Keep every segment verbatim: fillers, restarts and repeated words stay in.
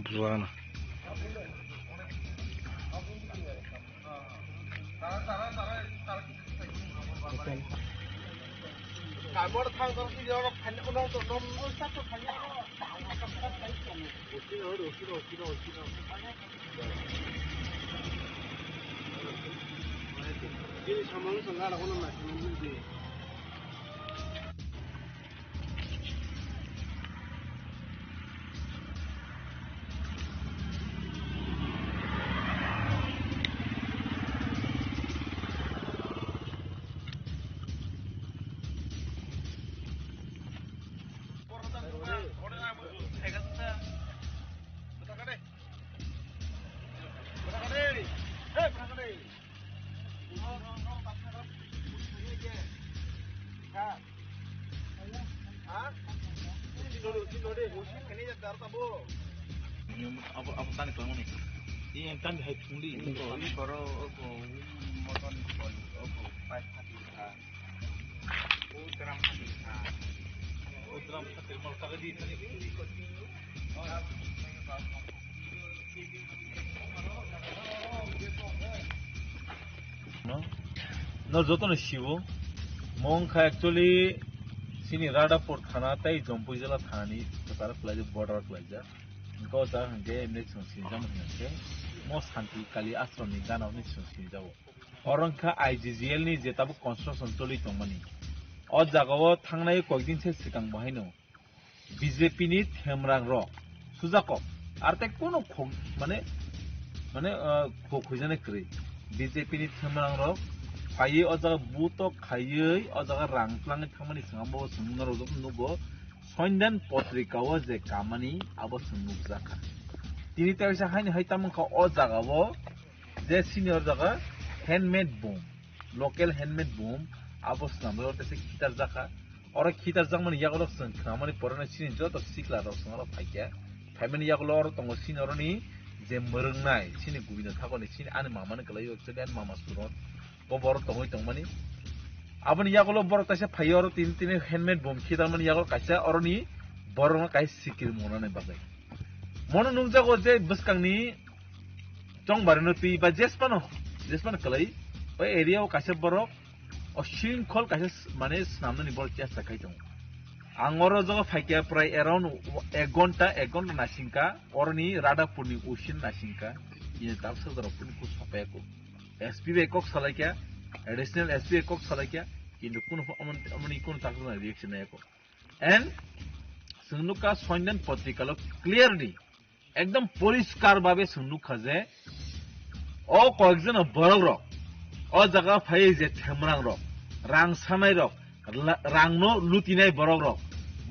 Buana. Abo, abo tani tongmani. Ini yang tani hai tungli. Ini koro, oko, motor ni koro, oko, pipe hati ha. O drum hati ha. O drum hati, mau taga di tani. No? No, jotono siwo. Mo wngkha actually chini Radhapur thana tei Jampui jila thanani kwcharo kwlaijak, border kwlaijak. Hwnkhe o jaga hwnkhe emne chwng sinijak hwnkhe mo Santi Kali Ashram ni gana hwnwi chwng sinijago. Oro wngkha I G G L ni je tabuk construction choli tongmani. O jagao thangnai koikdin se swkang bo haino B J P ni themrang rok sujak kok. Ar tei kunu khok, mane, mane, ah, khok huijani kwrwi. B J P ni themrang rok phaiwi o jaga buto khaiwi o jaga rang twlangwi thangmani swnam bo chwng norok nugo. Sondan potrika o je kamani abo chwng nukjakha. Tini teisa haini hai tamo wngkha o jaga o je senior jaga handmade boom, local handmade boom abo swnamwi o teisa khitarjakha. Oro khitarjakmani yagulo chwng khnamani porano chini joto sikla rok chwng oro phaikha. Phaimani yagulo oro tongo chini oroni je mwrwngnai chini Govinda Thakurni chini ani mamani kwlaio actually ani mama Suron. Bo borok tongwi tongmani. Aboni yagulo borok kaisa phaiyo oro tini tini handmade boom khitarmani yagulo kaisa oroni borokno kaisa sikir monani bagwi. Mono nukjago je bwskangni chongbarino twi ba jesphano, jesphano kwlai o area o kaisa borok o shringkhol kaisa s-, mane swnamnani borok chesta khai tongo. Ang oro jogo phaikha prai around ek ghonta, ek ghonta naisingkha, oroni Radhapurni usin naisingkha, ini tak sajorok kunu kuk sapaiyaku. S P bai kok salaikha, additional S P bai kok salaikha, kintu kunu pho-, amon-, amoni kunu tak reaction naiyaku. And chwng nukha Sondan potrikalo clearly ekdom poriskar babe chwng nukha je o koyekjon borok rok o jaga phai je themrang rok, rang sanai rok, la-, rang no lutinai borok rok,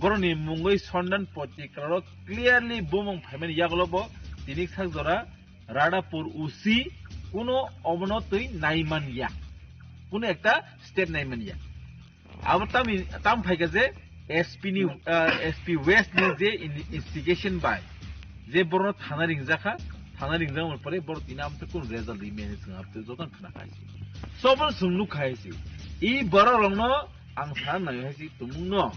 borok ni mungwi Sondan potrika rok clearly bumung phaimani yagulo bo tini sak jora Radhapur U C kuno obono twi naiman ya, kuno ekta step naiman ya. Abo tamo, tamo phaikha je S P ni, ah, S P West ni je in-, instigation bai je borokno thana ringjakha, thana ringjakmani pore borok tini amtwi kunu result rimani chwng amtwi jotono khna khai se. Sobo chwng nuk khai se. I borok rokno ang sana nai hai se tumung no.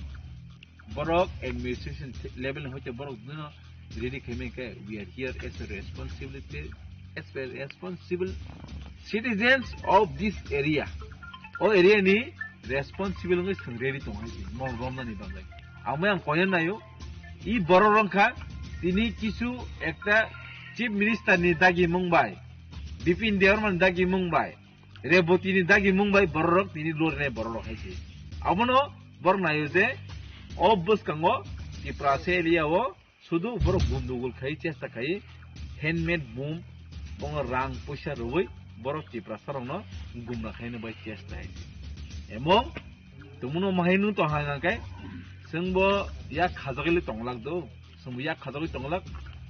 Borok administration level ni hoite borok no ready khaimani khe we are here as a responsibility, as a responsible citizens of this area. O area ni responsible wngwi chwng ready tong hai se, mol romnani bagwi. Amwi ang koyan naio, i borok rok wngkha, tini kisu ekta chief minister ni dagi mung bai, Bipin Debbarma ni dagi mung bai, Reboti ni dagi mung bai bororok tini lorinai bororok hai se. Abono borok naio je o bwskango Tiprasa area o sudu borok gundugul khai chesta khai handmade boom bongo rang puisa rwui borok Tiprasa rokno gumna khaina bai chesta hai se. Emong tumuno mahainu to hanga kai chwngbo yak khajagili tonglak do. Chwng bo yak khajagwi tonglak,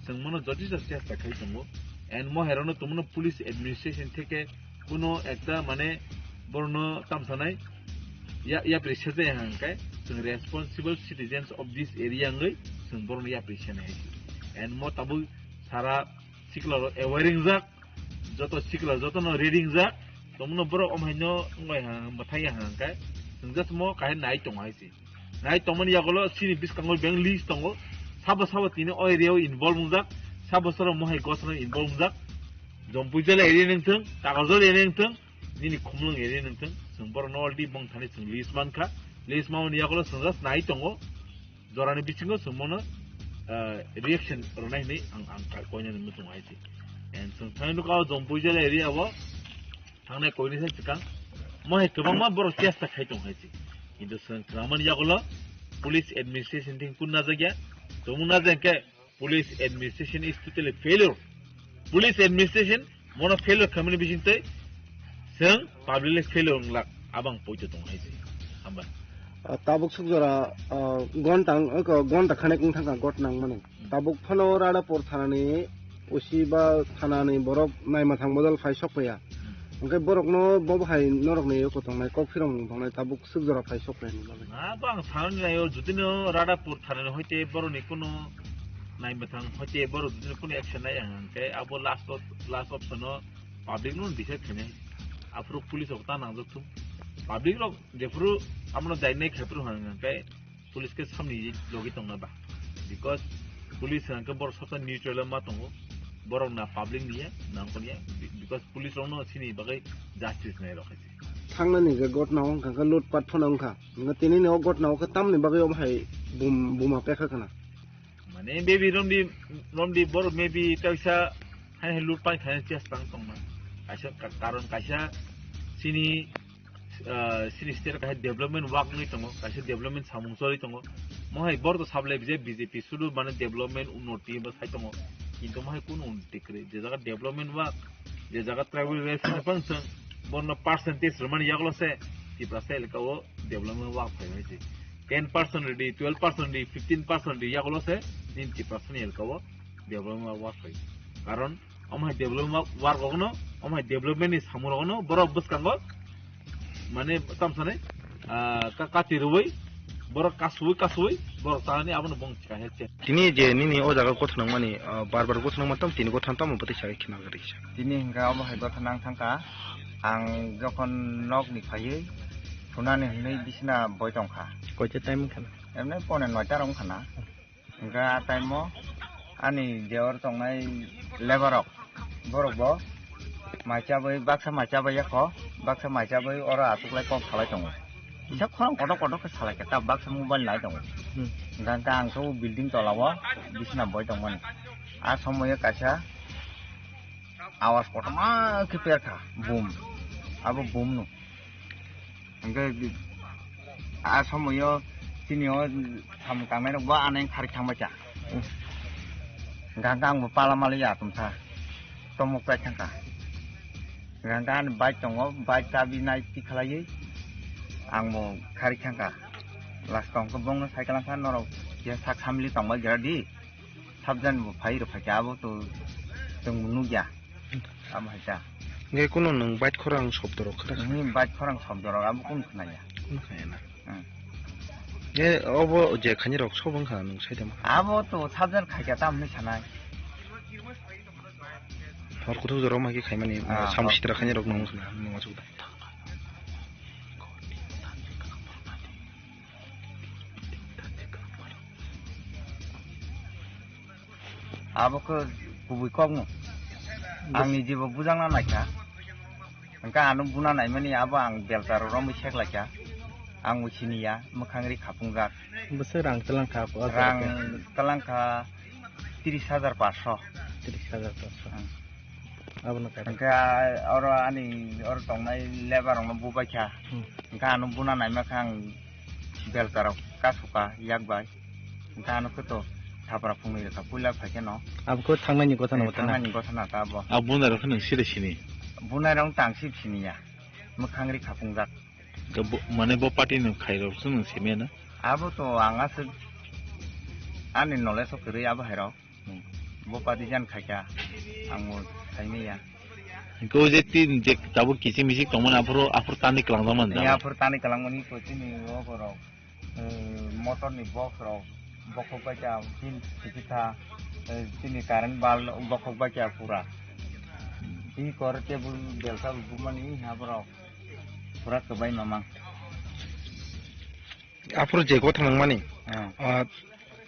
chwng mono jotiso chesta khai tongo. And moherano tongmano police administration theke kuno ekta mane borno tamsanai ya, yapri sejai hangkai, chwng responsible citizens of this area wngwi chwng borno yapri senai hai. And mo tabuk sara sikla rok aware wngjak, joto sikla jotono ready wngjak, tongmano borok omhaino wngbai hang, mwthai hangkai, chwng just mo kahai nai tongo hai se. Nai tongmani yagulo chini bwskango beng list tongo. Sabo sabo tini o area o involve wngjak, sabo sabo mohai gosano involve wngjak. Jompui jala area nengthwng, Kakarjala area nengthwng, nini Khumlwng area nengthwng, chwng borokno already bongthani chwng list mankha. List mamani yagulo chwng just nai tongo. Jorani bisingo chwng mono, ah, reaction rwnai hinwi ang, ang ka-, koinani muchungo hai se. And chwng thangwi nukha o Jompui jala area o. Thangnai koini sai swkang. Mo hai kwbangma borok chesta khai tong hai se. Kintu chwng khwnamani yagulo police administration thing kun najak ya. Tongmung najak khe police administration is totally failure. Police administration mono failure khamani bising tei chwng public le failure wnglak abang poito tong hai se. Hambai. Ah, tabuk sukjora, ah, gonta, gonta khanek wng thangkha got nangmani. Tabuk phano Radhapur thanani O C ba thanani borok naima thang bodol phai sok paiya. Hwnkhe borokno bo hai norokni eko tongnai, kok phirong tongnai, tabuk swk jora phai sok paiya ni bagwi. Na, bo ang sanani naio, judino Radhapur thanani hoite borokni kuno naima thang hoite borok judino kuno action nai ang hwnkhe abo last op-, last option o public no decide khainai. Aphuru police rok ta nangjak thung. Public rok jephuru amono dainai khaiphuru hwnkhe police khe samni logi tongna ba, because police hwnkhe borok sosa neutral ma tongo, borok na public niya na wngkha niya, because police rokno sini bagwi justice nai rok hai se. Thangnani je gotna wngkha khe lutpat phano wngkha, hwnkhe tini ni o gotna o khe tamni bagwi omo hai bum-, buma pekha khna. Mane maybe romdi, romdi borok maybe kaisa hai hai lutpat khaina chesta wng tongma, kaisa ka-, karon kaisa sini ah, sini state kaisa development work wngwi tongo, kaisa development samung choli tongo. Mohai borok to sablai bijak B J P sudu mane development unnoti bo sai tongo. Kintu mohai kunu unnoti kwrwi. Je jaga development work, je jaga tribal rights ni phang chwng borno percentage rwmani yagulo se Tiprasa elaka o development work phai hai se. Ten percent rwdi, twelve percent rwdi, fifteen percent rwdi yagulo se nini Tiprasa ni elaka o development work phai. Karon omo hai development work rokno, omo hai development ni samung rokno borok bwskango mane tamsani, ah, ka-, kati rwui borok kasui kasui borok tanani abono bong chika he che. Tini je nini o jaga gotha nangmani, ah, bar bar gotha nangma tam tini gotha tamo bwtwi sawi khina gari kisa. Tini hingka omo hai gotha nang thangka ang jokhon nok ni phaiwi thunani hinwi bisina boi tongkha. Koita time wngkha na? Emne pone noita rok wngkha na. Hingke a time o ani je oro tongnai labour rok, borok bo mai chabwi, baksa mai chabwi ya kho, baksa mai chabwi oro achuklai kok salai tongo. Kisa khorang kotor kotor khe salai khe ta baksa mobile nai tongo. Hmm. Hingke ang khe o building tola o bisna boi tongmani. A somoio kaisa awas kotorma khe perkha, boom. Abo boom no. Hingke a somoio chini o samung tangnai rok bo aneng kharwi thangbai kha. Hingke ang bo pala mali ya tumsa tomok pai thangkha. Hingke ani bike tongo, bike chabi nai tikhlaiwi ang bo kharwi thangkha. Last o hingke bongno cycle wngkha norok ya sak samli tongbai gira di. Sabjani bo phai rw phaikha, abo to chwng bo nukya. Amo hai ta. Nge kuno nwng bike khorang sobdo rok khna? Nini bike khorang sobdo rok abo kun khna ya? Kun khna ya na? Hmm. Nge obo je khani rok sob wngkha nwng sai tamo? Abo to sabjani khaikha tamo hinwi sanai. Hor kuthuk jorok ma khe khaimani, ah, samung sitra khani rok nwng wngkha na, nwng achuk da. Abo khe kubui kokno. Bus- Ang ni jibo bujangna naikha. Hingke ano buna naimani abo ang belta rok romwi seklaikha. Ang bo siniya, mwkhang ri khapungjak. Bwswk rang twlang kha, o jaga rang khe? Twlang kha tris hajar paanch sho. Tris hajar paanch sho. Hmm. Abono kaitor. Hwnkhe oro ani oro tongnai labour rokno bubaikha. Hmm. Hwnkhe ano buna naima khe ang belka rok kasuka yak bai. Hwnkhe ano khe to thapra phungnwi rwkha puila phaikhe no. Abo khe thangnani gotha no. Eh, thangnani gotha na ta abo. Abo buna rok khe nwng siri sini? Bunai rok tang sip siniya. Mwkhang ri khapungjak. Bo, mane bo party ni khairok se nwng simi na? Abo to ang aswk ani knowledge o kwrwi abo hairok. Hmm. Bo party jan khaikha ang bo saimanya. Hwnkhe o je tin je tabuk kiching miching tongmani aphuru, aphuru tani kwlangjakmani. Ni aphuru tani kwlangmani to chini o borok, eh, motor ni box rok bokhok bai kha tin sikitha, eh, chini current bal bokhok bai kha pura. Bi kor table belsa bumani ha borok. Pura kwbai mamang. Aphuru je gotha nangmani. Hmm. Ah,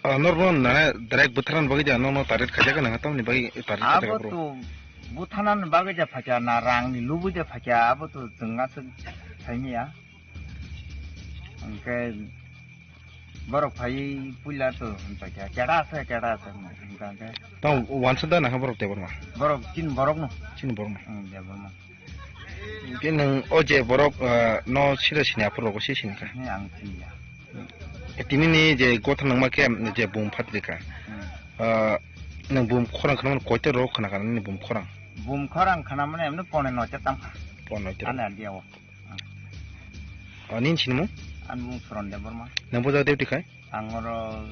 ah, norok no nana direct bwtharna bagwi da, norok no target khaijak nang, tamni bagwi target khaijak? Abo aphuru to bwtharna bagwi da phaikha na, rang ni lubui da phaikha, abo to chwng aswk saimanya. Hwnkhe borok phai puila to hwnpaikha, keda ase, keda ase hwnka hwnkhe. Tamo wansa da nangkha borok Debbarma? Borok chini borok no. Chini borok no. Hmm, Debbarma. Hwnkhe nwng o je borok, ah, no sira sini aphuru rogo se sini kha. Ni ang siniya. E, tini ni je gotha nangma khe je bum phatrika. Hmm. Ah, nwng bum khorang khna mano koita rok khna kha nini bum khorang? Bum khorang khna mane emni pone noita tangkha. Pone noita. Ani adia o. Ah, nini sinimung? Ani mung Suron Debbarma. Nwng bo jaga duty khai? Ang oro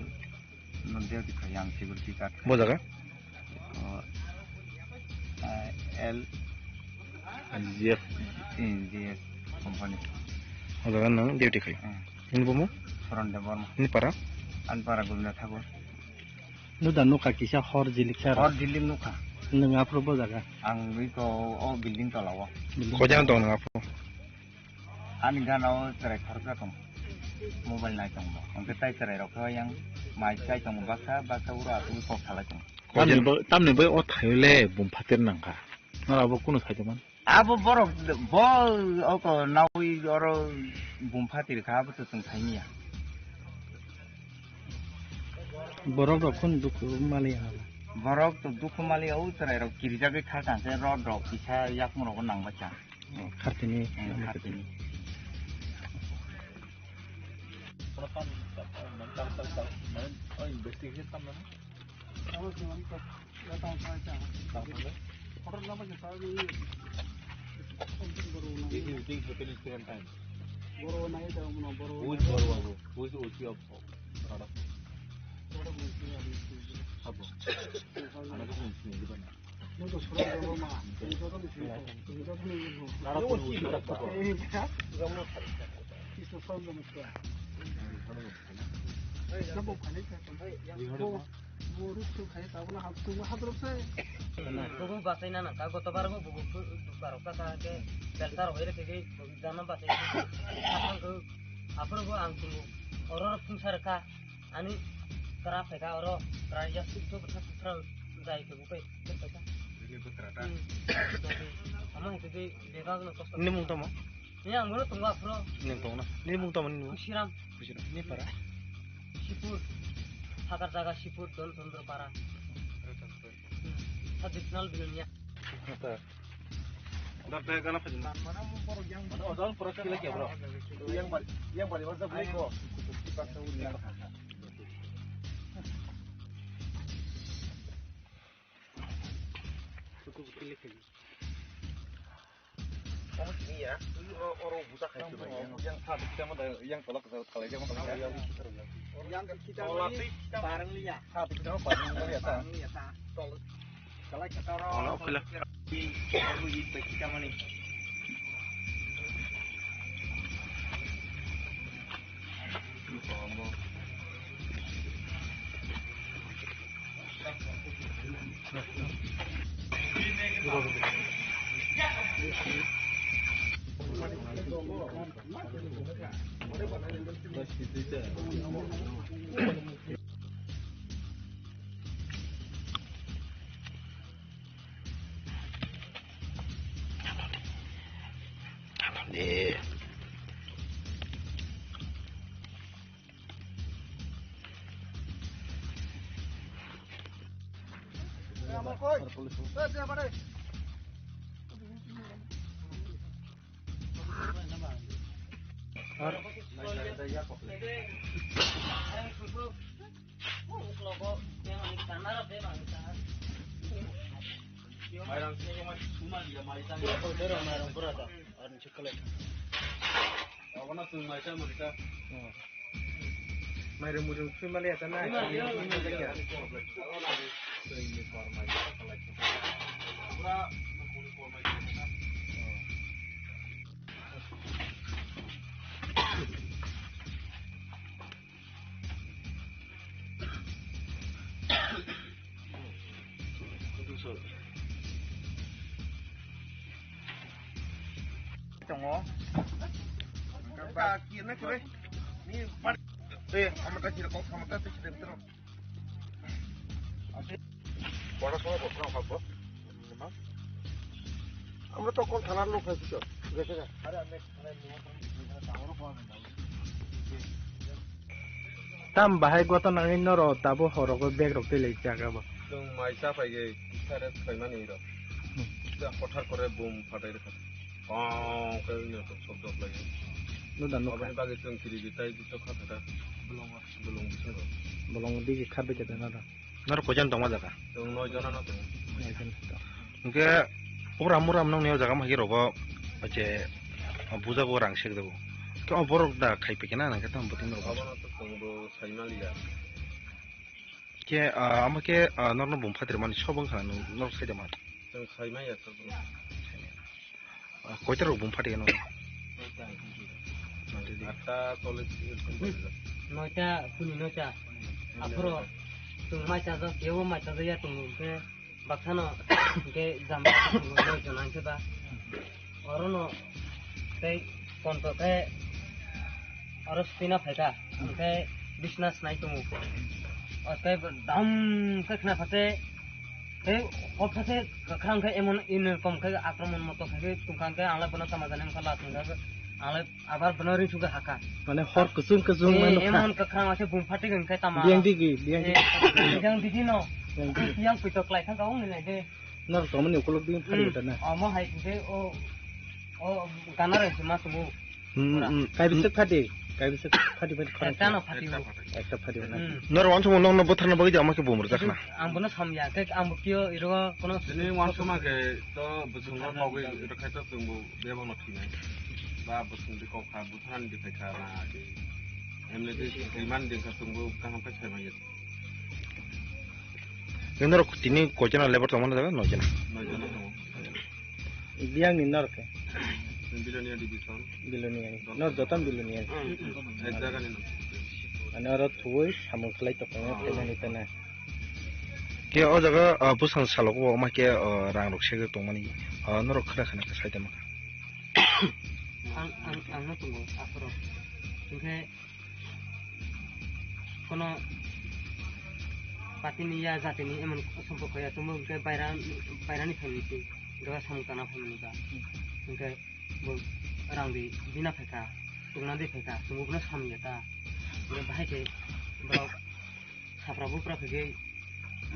Nung dia di kayang security guard. Bo jaga? Oh, eh, L G F. G F company. O jaga nang duty khai. Eh. Nini bumu? Suron Debbarma. Nini para? Ani para Gobinda Thakur. Nuda nukha kisa hor jilik sar. Hor jilik nukha. Nung aphuru bo jaga? Ang iko o building tola o. Building. Kojang tong nung aphuru? Ani gana o chwrai khoroksa tong, mobile nai tong bo. Hwnkhe tai chwrai rok khe yang mai chai tong baksa, baksa uro asugwi kok salai tong. Tamni bo, tamni bai o thaio le bum phater nangkha. Nora bo kunu sai tongmani? Abo borok bo oko nawi oro bum phatir kha, abo to chwng saimanya. Borok rok khun dukhu mali ha. Borok to dukhu mali o chwrai rok kirijagwi kha tangkhe rod rok kisa yakung rogo nangbacha. Oh, khartini. Hmm, khartini. This is thing happen in seven times. Who is Boro Babu? Who is O C of Radha? Sabo. Ano ko sini di ba na? Bubu bachaina nangkha, gotobar bo bubu barok kha khe belsa rok hai rwkhe jana bachai thangkhe aphuru bo ang tongo oro phungsa rwkha. Ani kra phaikha oro, kra ya suk suk kha suk kha jai khe bukai khe phaikha. Ini putra ta. Hmm. Ama hwnkhe de bebak no kosto. Nini mung tamo? Ni ang bono tongo aphro. Nini tongo na? Nini mung tamo nini mung? Khusiram. Khusiram. Nini para? Sipur. Hakar jaga Sipur, Don Chandra para. Hmm. Traditional Bilonia. Dar teh gana phajin. Mana mo borok yang. Mana ozon pura kila kya, bro? Yang bari, yang bari, what's up, bro? Yang. Kamu sini ya, ini oro, oro buta kayak gitu ya. Yang satu kita mah yang tolak ke satu kali aja mah. Yang kita mah bareng liya. Satu kita mah bareng liya ta. Bareng liya ta. Tolak. Tolak kita oro. Tolak pula. Ini kita mah nih. Mairang sini cuma dia mairang. Obono chwng maisa mori ta. Mairung muirung swi maliya ta na. Tongo. Ka kina kre. Ni pat. Eh, amata kira kok amata te kira tro. Bora bora bora bora. Amra to kon thanar lok hai to. Gese ga. Tam bahai goto nangwi norok tabo horogo bag rok tei lai jaga bo. Chwng mai cha phai ge, sare phai mani rok. Hmm. Ja kothar kore bum phatai rwkha. Pong khe wngya sok sok dok lai. No da no. Aboni bagwi chwng kiri gi tai bichok kha thaka. Bolong, bolong bisingo. Bolong digi kha bai khe da na da. Norok koijon tongma jaga? Chwng noi jona no tongo. Noi jona to. Hwnkhe, obra mura nongni o jaga mahi rogo, je, bujago rang sek jago. Khe o borok da khai pekena nang khe tamo bwtwi norok. Abono to chwngbo sai maliya. Khe, ah, amo khe, ah, norno bum phatri mani sobo wngkha nang norok sai da man. Chwng sai maya to. Ah, koita rok bum phatwi gano? Atta cholish. Noita, phuni noita. Aphuru chwng mai chajak, kebo mai chajak ya tongo, hwnkhe baksano, hwnkhe jam noi jon ang khe ba. Orono tei konto khe oro swina phaikha, hwnkhe bisna snai tongo. O tei dam khe khna phathe, tei o phathe kwkhwrang khe emon in rokom khe akromon moto khe tongkha, hwnkhe ang le bono tama jani wngkha la tongkha, ang le abar bono ring sungkhe hakha. Mane hor kuchung kuchung mano kha. Emon kwkhwrang ase bum phatik hwnkhe tama. Biyang digi, biyang digi. Biyang digi no. Biyang digi. Yang puitok klai thangkha wngni nai de. Nor tomani ukulok din phari ta na. Omo hai hwnkhe o, o gana rang se ma tongo. Hmm, hmm. Kaibisa phadi, kaibisa phadi phadi khorang. Ekta no phadi. Ekta phadi na. Hmm. Nor wansukmung nokno bwtharna bagwi jama khe bumrwjak na. Ang bono samya, khe ang bo kio iro kono. Tini wansukma khe to bwswng no pogwi rwkhai to chwngbo bebak no thwinai. Ba bwswng di kok kha, bwtharni di phai kha na. Emne di rimani di kha chwngbo kaham khe sai manya. Norok tini koichana lebar tongmani jaga? Noijana. Noijana tongo. Biyangni norok khe? Bilonia division. Bilonia ni. Nor joton Bilonia ni. Hmm, hmm. Ek jaga ni no. Ani oro thuwi samung khlai tongkha, ah, khainani tana. Khe o jaga, ah, bwsang salogo ma khe, ah, rang rok segwi tongmani, ah, norok khna khna khe sai tongma kha. Ang, ang, ang no tongo aphuru. Hwnkhe kono patini ya jatini emon somporko ya, chwngbo hwnkhe baira, bairani family se doga samung tana family ba. Hwnkhe bo rang di bina phaikha, tongna di phaikha, chwngbo bono samung ya ta. Hwnkhe bahai khe borok Sapra bupra khe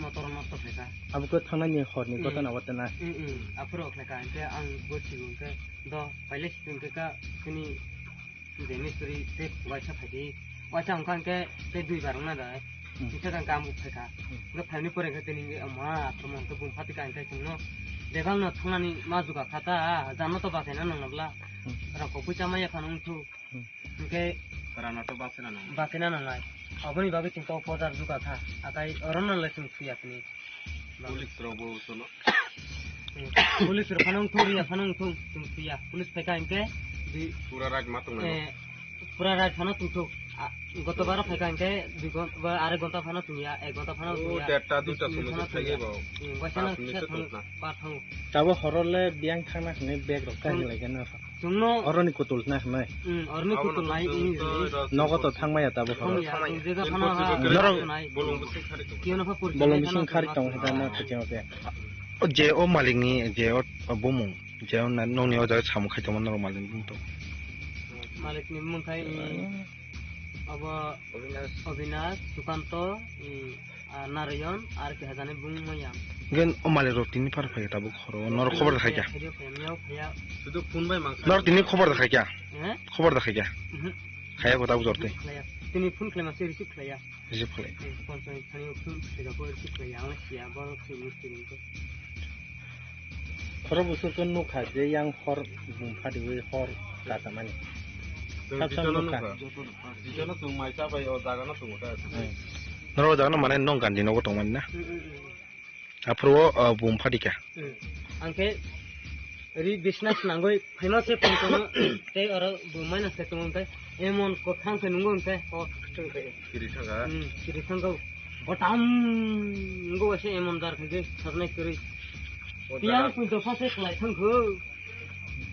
motor nosto khaikha. Abo khe thangnani horni, hmm, gotona o tana. Hmm, hmm. Aphuru khlaikha, hwnkhe ang bo sigo, hwnkhe do pailai sigo, hwnkhe ka chini je mistri tei waisa phaidi. Waisa wngkha, hwnkhe tei dui bar wngna da. Hmm. Hwnkhe kang kamu phaikha. Hmm. Hwnkhe phaini pore hwnkhe tini hwnkhe ma aphuru mo hwnkhe bung phatika, hwnkhe chwngno bebak no thangnani ma juga kha ta, jano to bachaina nangna bla. Hmm. Rang kok bui chama yaphano wngthu. Hmm. Hwnkhe rana to basina nang. Basina nangnai. Aboni bagwi chwng to pojar juga kha. Akai orono le chwng thwiya tini. Police rok bo sono. Hmm. Police rok phano wngthok, riya phano wngthok, chwng thwiya. Police phaikha hwnkhe di pura rat ma tongnai. Eh, pura rat phano tongthok. Ah, goto baro phaikha hwnkhe dui ghon-, ba, are ghonta phano tongya, ek ghonta phano tongya. Oh, derta, duita somoi phano tongya. Hmm, waisa no kisa thang, pa thang. Tabo horole biyang thangna hwnwi bag rok kahi lai gana. Chwngno oroni kutul na hwnwi. Hmm, oroni kutul nai ini. Nogo to thangmaya tabo horo. Thangmaya, jega phano ha. Norok bolong bising khari tong. Kiyano pha purikya bolong bising khari tong hita na thakya oke. O je o malikni je o bumung, je o na-, nokni o jaga samung khai tongma norok malikni bumung to. Malikni bumung khai, hmm, abo Obinash. Obinash, Sukanto, hmm, ah, Narayan, ar ke hajani bumung maya. Gen o malik rok tini phar phai tabuk horo norok khobor da khaikya. Sudu phone bai mang. Norok tini khobor da khaikya. Eh? Khobor da khaikya. Mhm. Khaya ko tabuk jorte. Khlaiya. Tini phone khlai ma se receive khlaiya. Receive khlai. Eh, phone khlai thani phone khlai ko receive khlaiya. Ang siya bo khlai musti ni ko. Khoro busur ko nukha je yang hor bumphadi wi hor kasamani. Sab sab nukha. Jitono chwng mai chabai o jaga no chwng uta. Hmm. Norok o jaga no mane nong ganji nogo tongmani na. Hmm, hmm, hmm. Aphuru o, o, bum phadika. Hmm. Ang khe ri bisna swnangwi phaima se phone kono tei oro bum maina se tongmani tei emon kothang khe nungo hwnkhe o kiri thangka. Hmm, kiri thangka. Botam nungo waise emon dar khe sajnai kwrwi. Yang pun to phase khlai thangkho.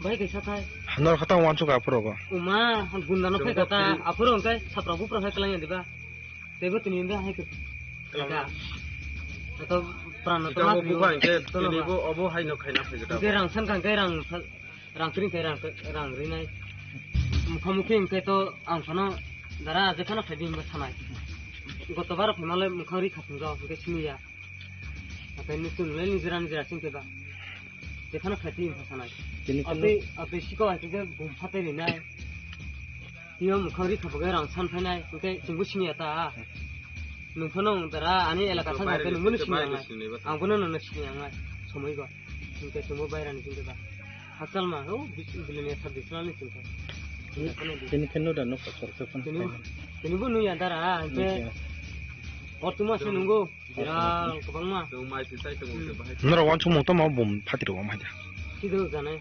Bai kaisa thai. Hanor khatang wansuk aphuru go. Uma gunda no phai kata aphuru hwnkhe sapra bupra hai khlai diba. Teibo tini hwnba hai kwrwi. Kwlangma. Tato pran no toma buphang khe tono tini ba. Bo obo hai no khaina phai khe ta. Hwnkhe rang san kha hwnkhe rang sa-, rang kring khe rang, rang rinai. Mukha mukhi hwnkhe to ang phano dara je phano khaidi hwnba sanai. Goto baro phai malai mukha ri kha thung jao hwnkhe simi ya. Akai ni chwng le nijera nijera sing khe ba. Je phano khaidi hwnba sanai. Tini kheno. Abei, abei siko hai khe bum phatai rinai. Tini o mukhang ri khapagai rang san phainai, hwnkhe chwngbo siniya ta. Nwng phano wng dara ani elaka thang khe nwngbo siniya nai. Ang bono nono siniya nai, somoi go. Hwnkhe chwngbo bairani chwngkhe ba. Hakchal ma, o, bis-, bilini sab bislani chwngkhe. Tini kheno da nokha sorsa phano. Tini, tini bo nuya dara, hwnkhe. Nuya. Kotor ma se nungo, biral kwbangma. Chwng mai se chai tongo, hwnkhe bahai. Norok wansukmung tamo bum phatiro wng hai da. Kido janai.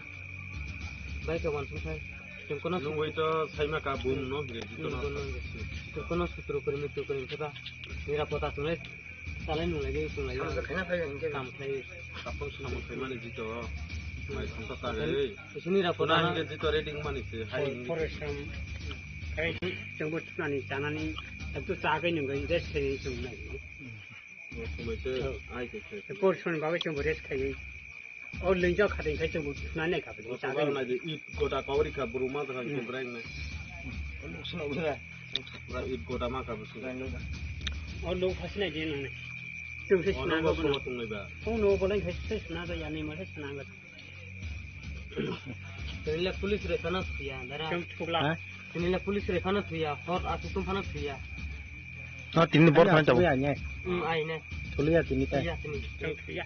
Bai khe wansuk thai. Chwng kono nugwi to saima ka bum no hwnkhe jito no. Chwng kono sutro kwrwi mitro kwrwi hwnkhe ba nirapota chwnglai chalai nunglai de chwnglai. Samung khaina phai hwnkhe. Kam khlai. Tapung samung khaimani jito. Mai thangta ta rei. Sini nirapota na hwnkhe jito ready mani se hai hwnkhe. Forest ram khai chwngbo thunani chanani ekto chagwi nungwi rest khai chwng nai. Bo somoi se ai khe khe. Portion bagwi chwngbo rest khai. O lwngjak kha de, khai chwng bo thunani kha bo. O chagwi. Nai de, it goda kauri kha, buru ma thang khe breng nai. Pura it goda ma kha bo sung. O lok phasi nai de nang nai. Chwng se suna bo sung nai ba. Phone no bo lai khai se suna ba ya nai ma se suna ba. Tini le police re phano thuya, dara. Chwng thukla. Ha? Tini le police re phano thuya, hor asu tum phano thuya. No, tini bor phano chabo. Thuya nai. Hmm, ai nai. Thuliya tini tai. Thuya tini. Chwng thuya.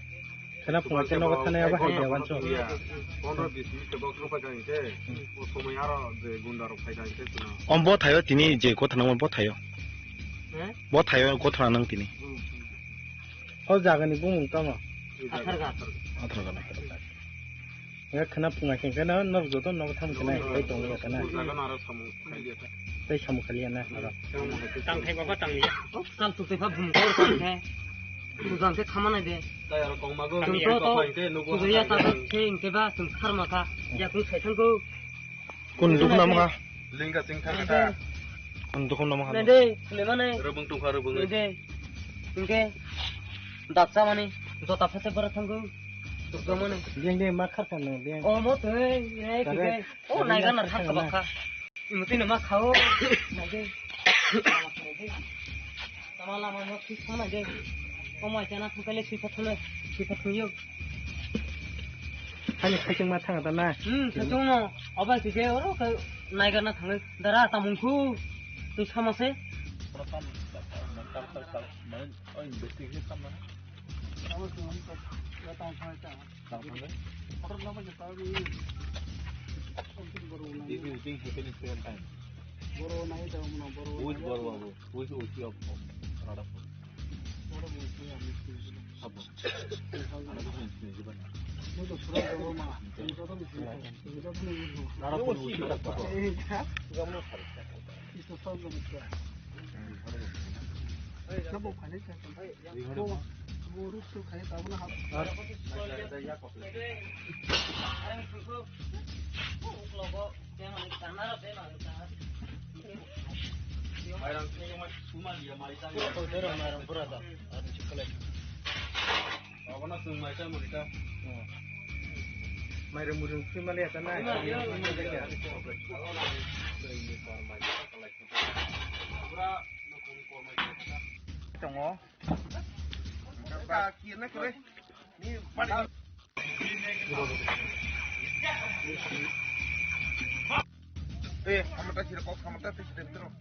Khana phunga khe nogo thana yaba hai ya wancho. Pondro bis minute bo khapa jang khe, o somoi aro je gunda rok phai jang khe suna. Om bo thayo tini je gotha nang bo thayo. He? Bo thayo gotha nang tini. O jaga ni bumung tamo. Athar ga. Athar ga. Ya khana phunga khe khana nok joto nok tham khana hai tong ya khana. O jaga no aro samung khali ya. Tai samung khali ya na aro. Tang khai baba tang ya. Kal tu te pha bum kor kor khe. Tujang khe khamana de. Tai aro kong mago. Tung to to. Tujaya ta ta khe hingke ba tung kharma kha. Ya kung sai thang ko. Kun duk nam kha. Lingga sing thang kha. Kun duk nam kha. Nai de, le mane. Rubung tung kha rubung. Nai de. Hingke. Dak cha mani. Jota phase bara thang ko. Duk cha mani. Biang de ma khar kha no biang. O mo te, ye khe. O nai ga nar kha ba kha. Imutwi no ma khao. Naidi. Tama lama no thik thang naidi. O mai chana thang kale sui pathang le, sui pathang yo. Hani khaising ma thang ta na. Hmm, thang no. Obai kike oro ka naiga na thang dara tamung khu. Tu sama se. This is thing happening same time. Which Boro Babu? Which O C of, of Radhapur? Sabo. Radhapur O C tak. Mairang mujung sui mali ata na. Tongo. Ka kir na kre. Eh, hamata sira kok hamata sira dentro.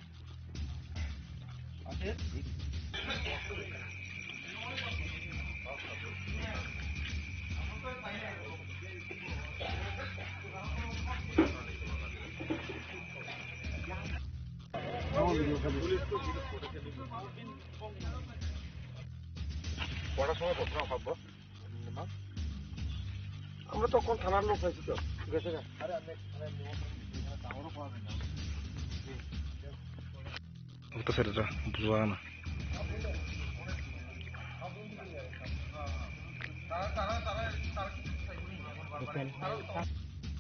পড়াশোনা করতে হবে। আমরা তখন থানার লোক হয়েছি তো, ঠিক আছে না? Uta sari ra bujuana.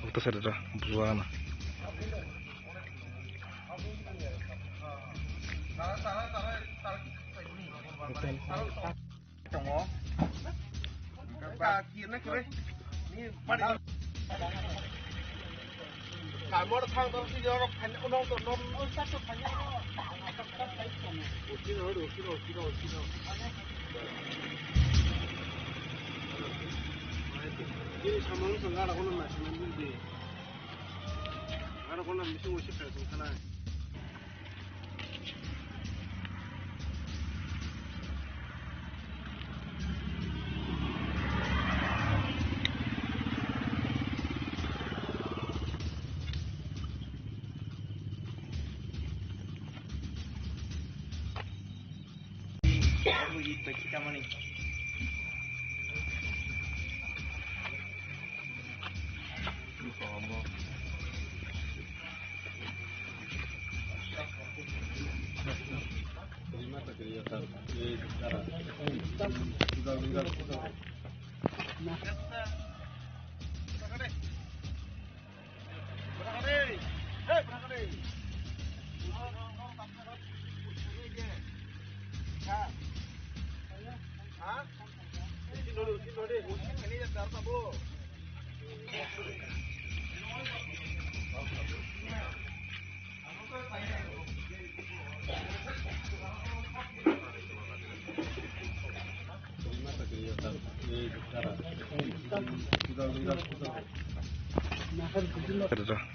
Uta sari ra bujuana. Tongo. Ka kir na kire. Ni bari. Ka mor thang dong si jorok khan uno to non. Usin hor, usin hor, usin hor, usin hor. Ini sama lu sengar aku nang nasi nanti di. Aku nang misi usin kayak sana.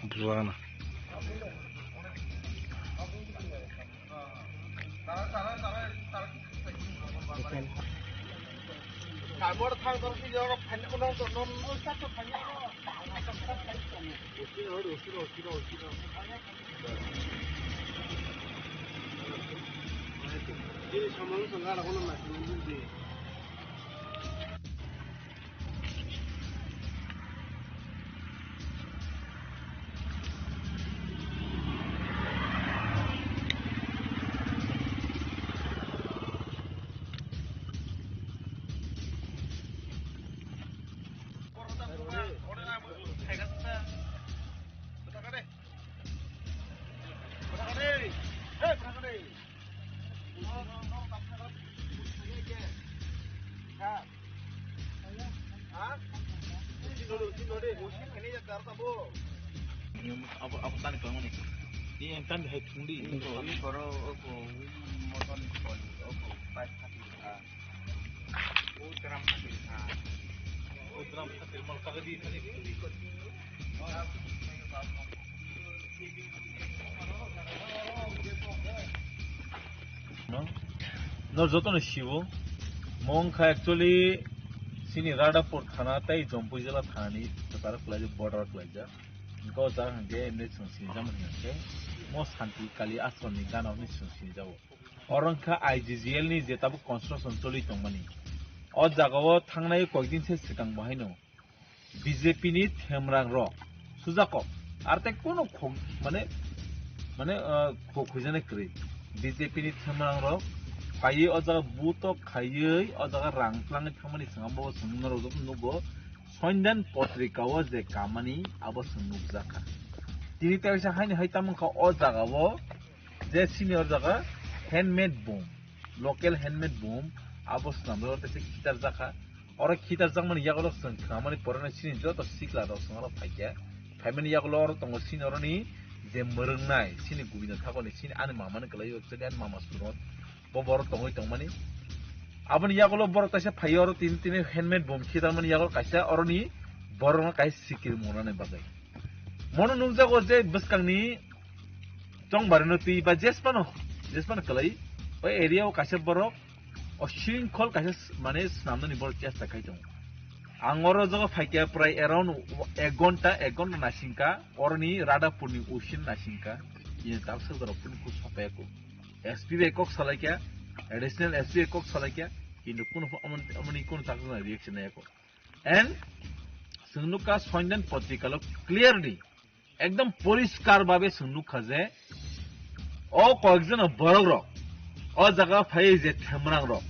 Bujuana. Abo, abo tani kwlangmani. Ni yang tani hai thungdi. Ini koro, oko, motor ni kol, oko, pipe khati kha. O drum khati kha. O drum khati mal kagadi tani thungdi. No? No, jotono siwo. Mo wngkha actually chini Radhapur thana tei Jampui jila thanani kwtal kwlaijak, border kwlaijak. Hwnkhe o jaga hwnkhe emni chwng sinijak mani hwnkhe mo Santi Kali Ashram ni gana hwnwi chwng sinijago. Oro wngkha I G G L ni je tabuk construction choli tongmani. O jagao thangnai koikdin se swkang bo haino B J P ni themrang rok sujako. Ar tei kunu khok, mane, mane, ah, khok khuijani kwrwi. B J P ni themrang rok phaiwi o jaga buto khaiwi o jaga rang twlangwi thangmani swngam bo chwng norok joto nugo. Sondan potrika o je kamani abo chwng nukjakha. Tini teisa haini hai tamo kha o jaga o je senior jaga handmade boom, local handmade boom abo swnamjak tei khitar jakha. Oro khitar jakmani yagulo chwng khnamani porano sini joto sikla rok chwng oro phaikha. Phaimani yagulo oro tongo sini oroni je mwrwngnai sini Govinda Thakurni sini ani mamani kwlaiyo, actually ani mama Suron. Bo borok tongwi tongmani. Aboni yagulo borok kaisa phaio oro tini tini handmade bom khitarmani yagulo kaisa oroni borokno kaisa sikir monani bagwi. Mono nukjago je bwskangni chongbarino twi ba jesmano, jesmano kwlai o area o kaisa borok o shringkhol kaisa s-, mane swnamnani borok chesta khai tongo. Ang oro jaga phaikha prai around ek gonta, ek gonta naisingkha, oroni Radhapurni usin naisingkha, ini tak sokjorok phone kuk sopaiya kuk. S P bai kok salaikha, additional S P bai kok salaikha, kintu kunu pho amon-, amoni kunu tak reaction nai kok. And chwng nukha Sondan Patrikalo clearly, ekdom poriskar babe chwng nukha je, o koyekjon borok rok, o jaga phai je themrang rok,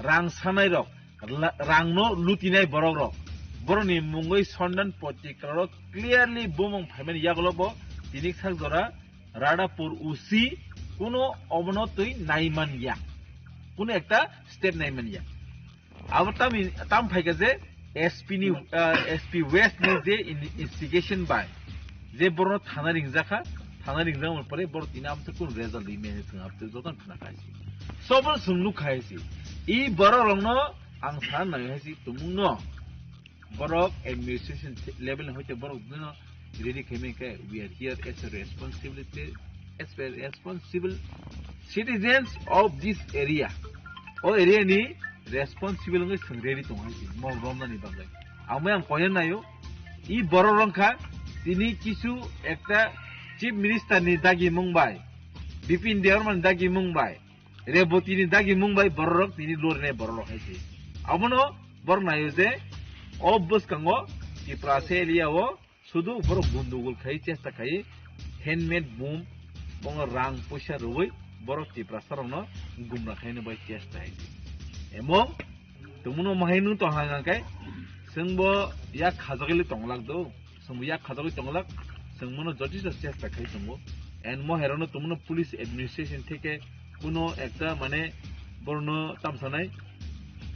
rang sanai rok, la-, rangno lutinai borok rok, borokni mungwi Sondan Patrikalo clearly bumung phaimani yagulo bo tini sak jora Radhapur U C kuno obono twi naiman ya, kuno ekta step naiman ya. Abo tamo, tamo phaikha je S P ni, ah, S P West ni je in-, investigation bai je borokno thana ringjakha, thana ringjak pore borok tini amtwi kunu result ri mene thwng amtwi jotono khna khai si. Sobo chwng nuk khai si. I borok rokno ang sana nai hai si tumung no. Borok administration level ni hoite borok bino ready khaimai khe, we are here as a responsibility, as a responsible citizens of this area. O area ni responsible wngwi chwng ready tong hai si, mol romnani bagwi. Amo ang koina naio, i borok rong kha, tini kisu ekta chief minister ni dagi mung bai, Bipin Debbarma ni dagi mung bai, Reboti ni dagi mung bai borok rok tini lornai borok rok hai se. Abono borok naio je o bwskango Tiprasa area o sudu borok gundugul khai chesta khai handmade bom bongo rang puisa rwui borok Tiprasa rokno gumra khaina bai chesta hai se. Emong tumuno mahai nung tong hang hang kai chwngbo yak khajagili tong lak do. Chwng yak khajagwi tonglak, chwng mono jotiso chesta khai tongo. And mo herono tumuno police administration theke kuno ekta mane borno tamsanai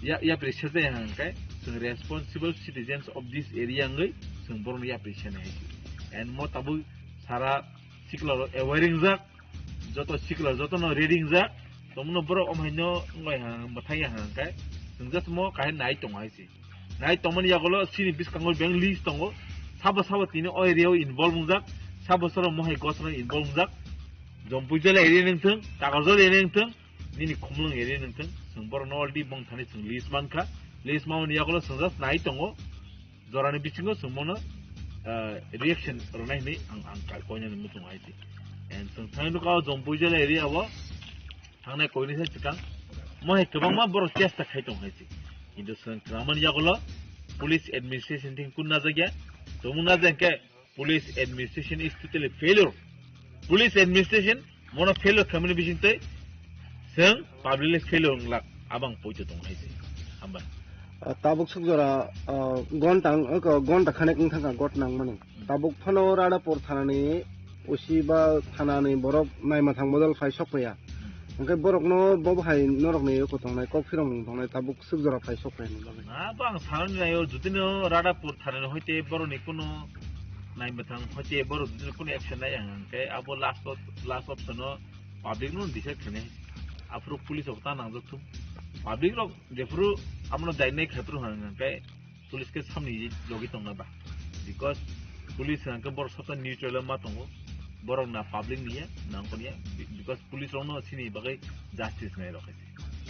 ya, yapri sejai hang kai chwng responsible citizens of this area wngwi chwng borno yapri senai hai. And mo tabuk sara sikla aware wngjak, joto sikla jotono ready wngjak, tumuno borok omhaino wngbai hang, mwthai hang kai chwng just mo kahai nai tongo hai se. Nai tongmani yagulo chini bwskango beng list tongo. Sabo sabo tini o area o involve wngjak, sabo sabo mohai gosra involve wngjak. Jompui jala area nengthwng, Takarjala area nengthwng, nini Khumlwng area nengthwng, chwng borokno already bong thani chwng list mankha. List mamani yagulo chwng just nai tongo. Jorani bisingo chwng bono, ah, reaction rwnai hinwi ang, ang ka-, koinani muchung hai se. And chwng thangwi nukha o Jompui jala area o. Thangnai koini se swkang. Mo hai kwbangma borok chesta khai tong hai se. Kintu swng kwrwngmani yagulo police administration thing kun najak ya. Tumung najak khe police administration is totally failure. Police administration mono failure khamani bising tei swng public le failure wng lak abang poito tong hai se. Hambai. Ah, tabuk suk jora, ah, gonta wng, oko gonta khanek wng thangkha got nangmani. Tabuk phano Radhapur thanani O C ba thanani borok naima thang bodol phai sok phaiya. Hwnkhe borokno bo hai norokni oko tongnai, kok phirong tongnai, tabuk suk jora phai sok phaiya ni bagwi. Na, bo ang sanani naio, judino Radhapur thanani hoite borokni kuno naima thang hoite borok judino kuno action nai ang hwnkhe abo last op-, last option o public no decide khainai. Aphuru police rok ta nangjak thung. Public rok jephuru abono dainai khaipru hwnkhe police khe samni logi tongna ba, because police hwnkhe borok soto neutral ma tongo, borok na public niya na wngkha niya, because police rokno sini bagwi justice nai rok hai.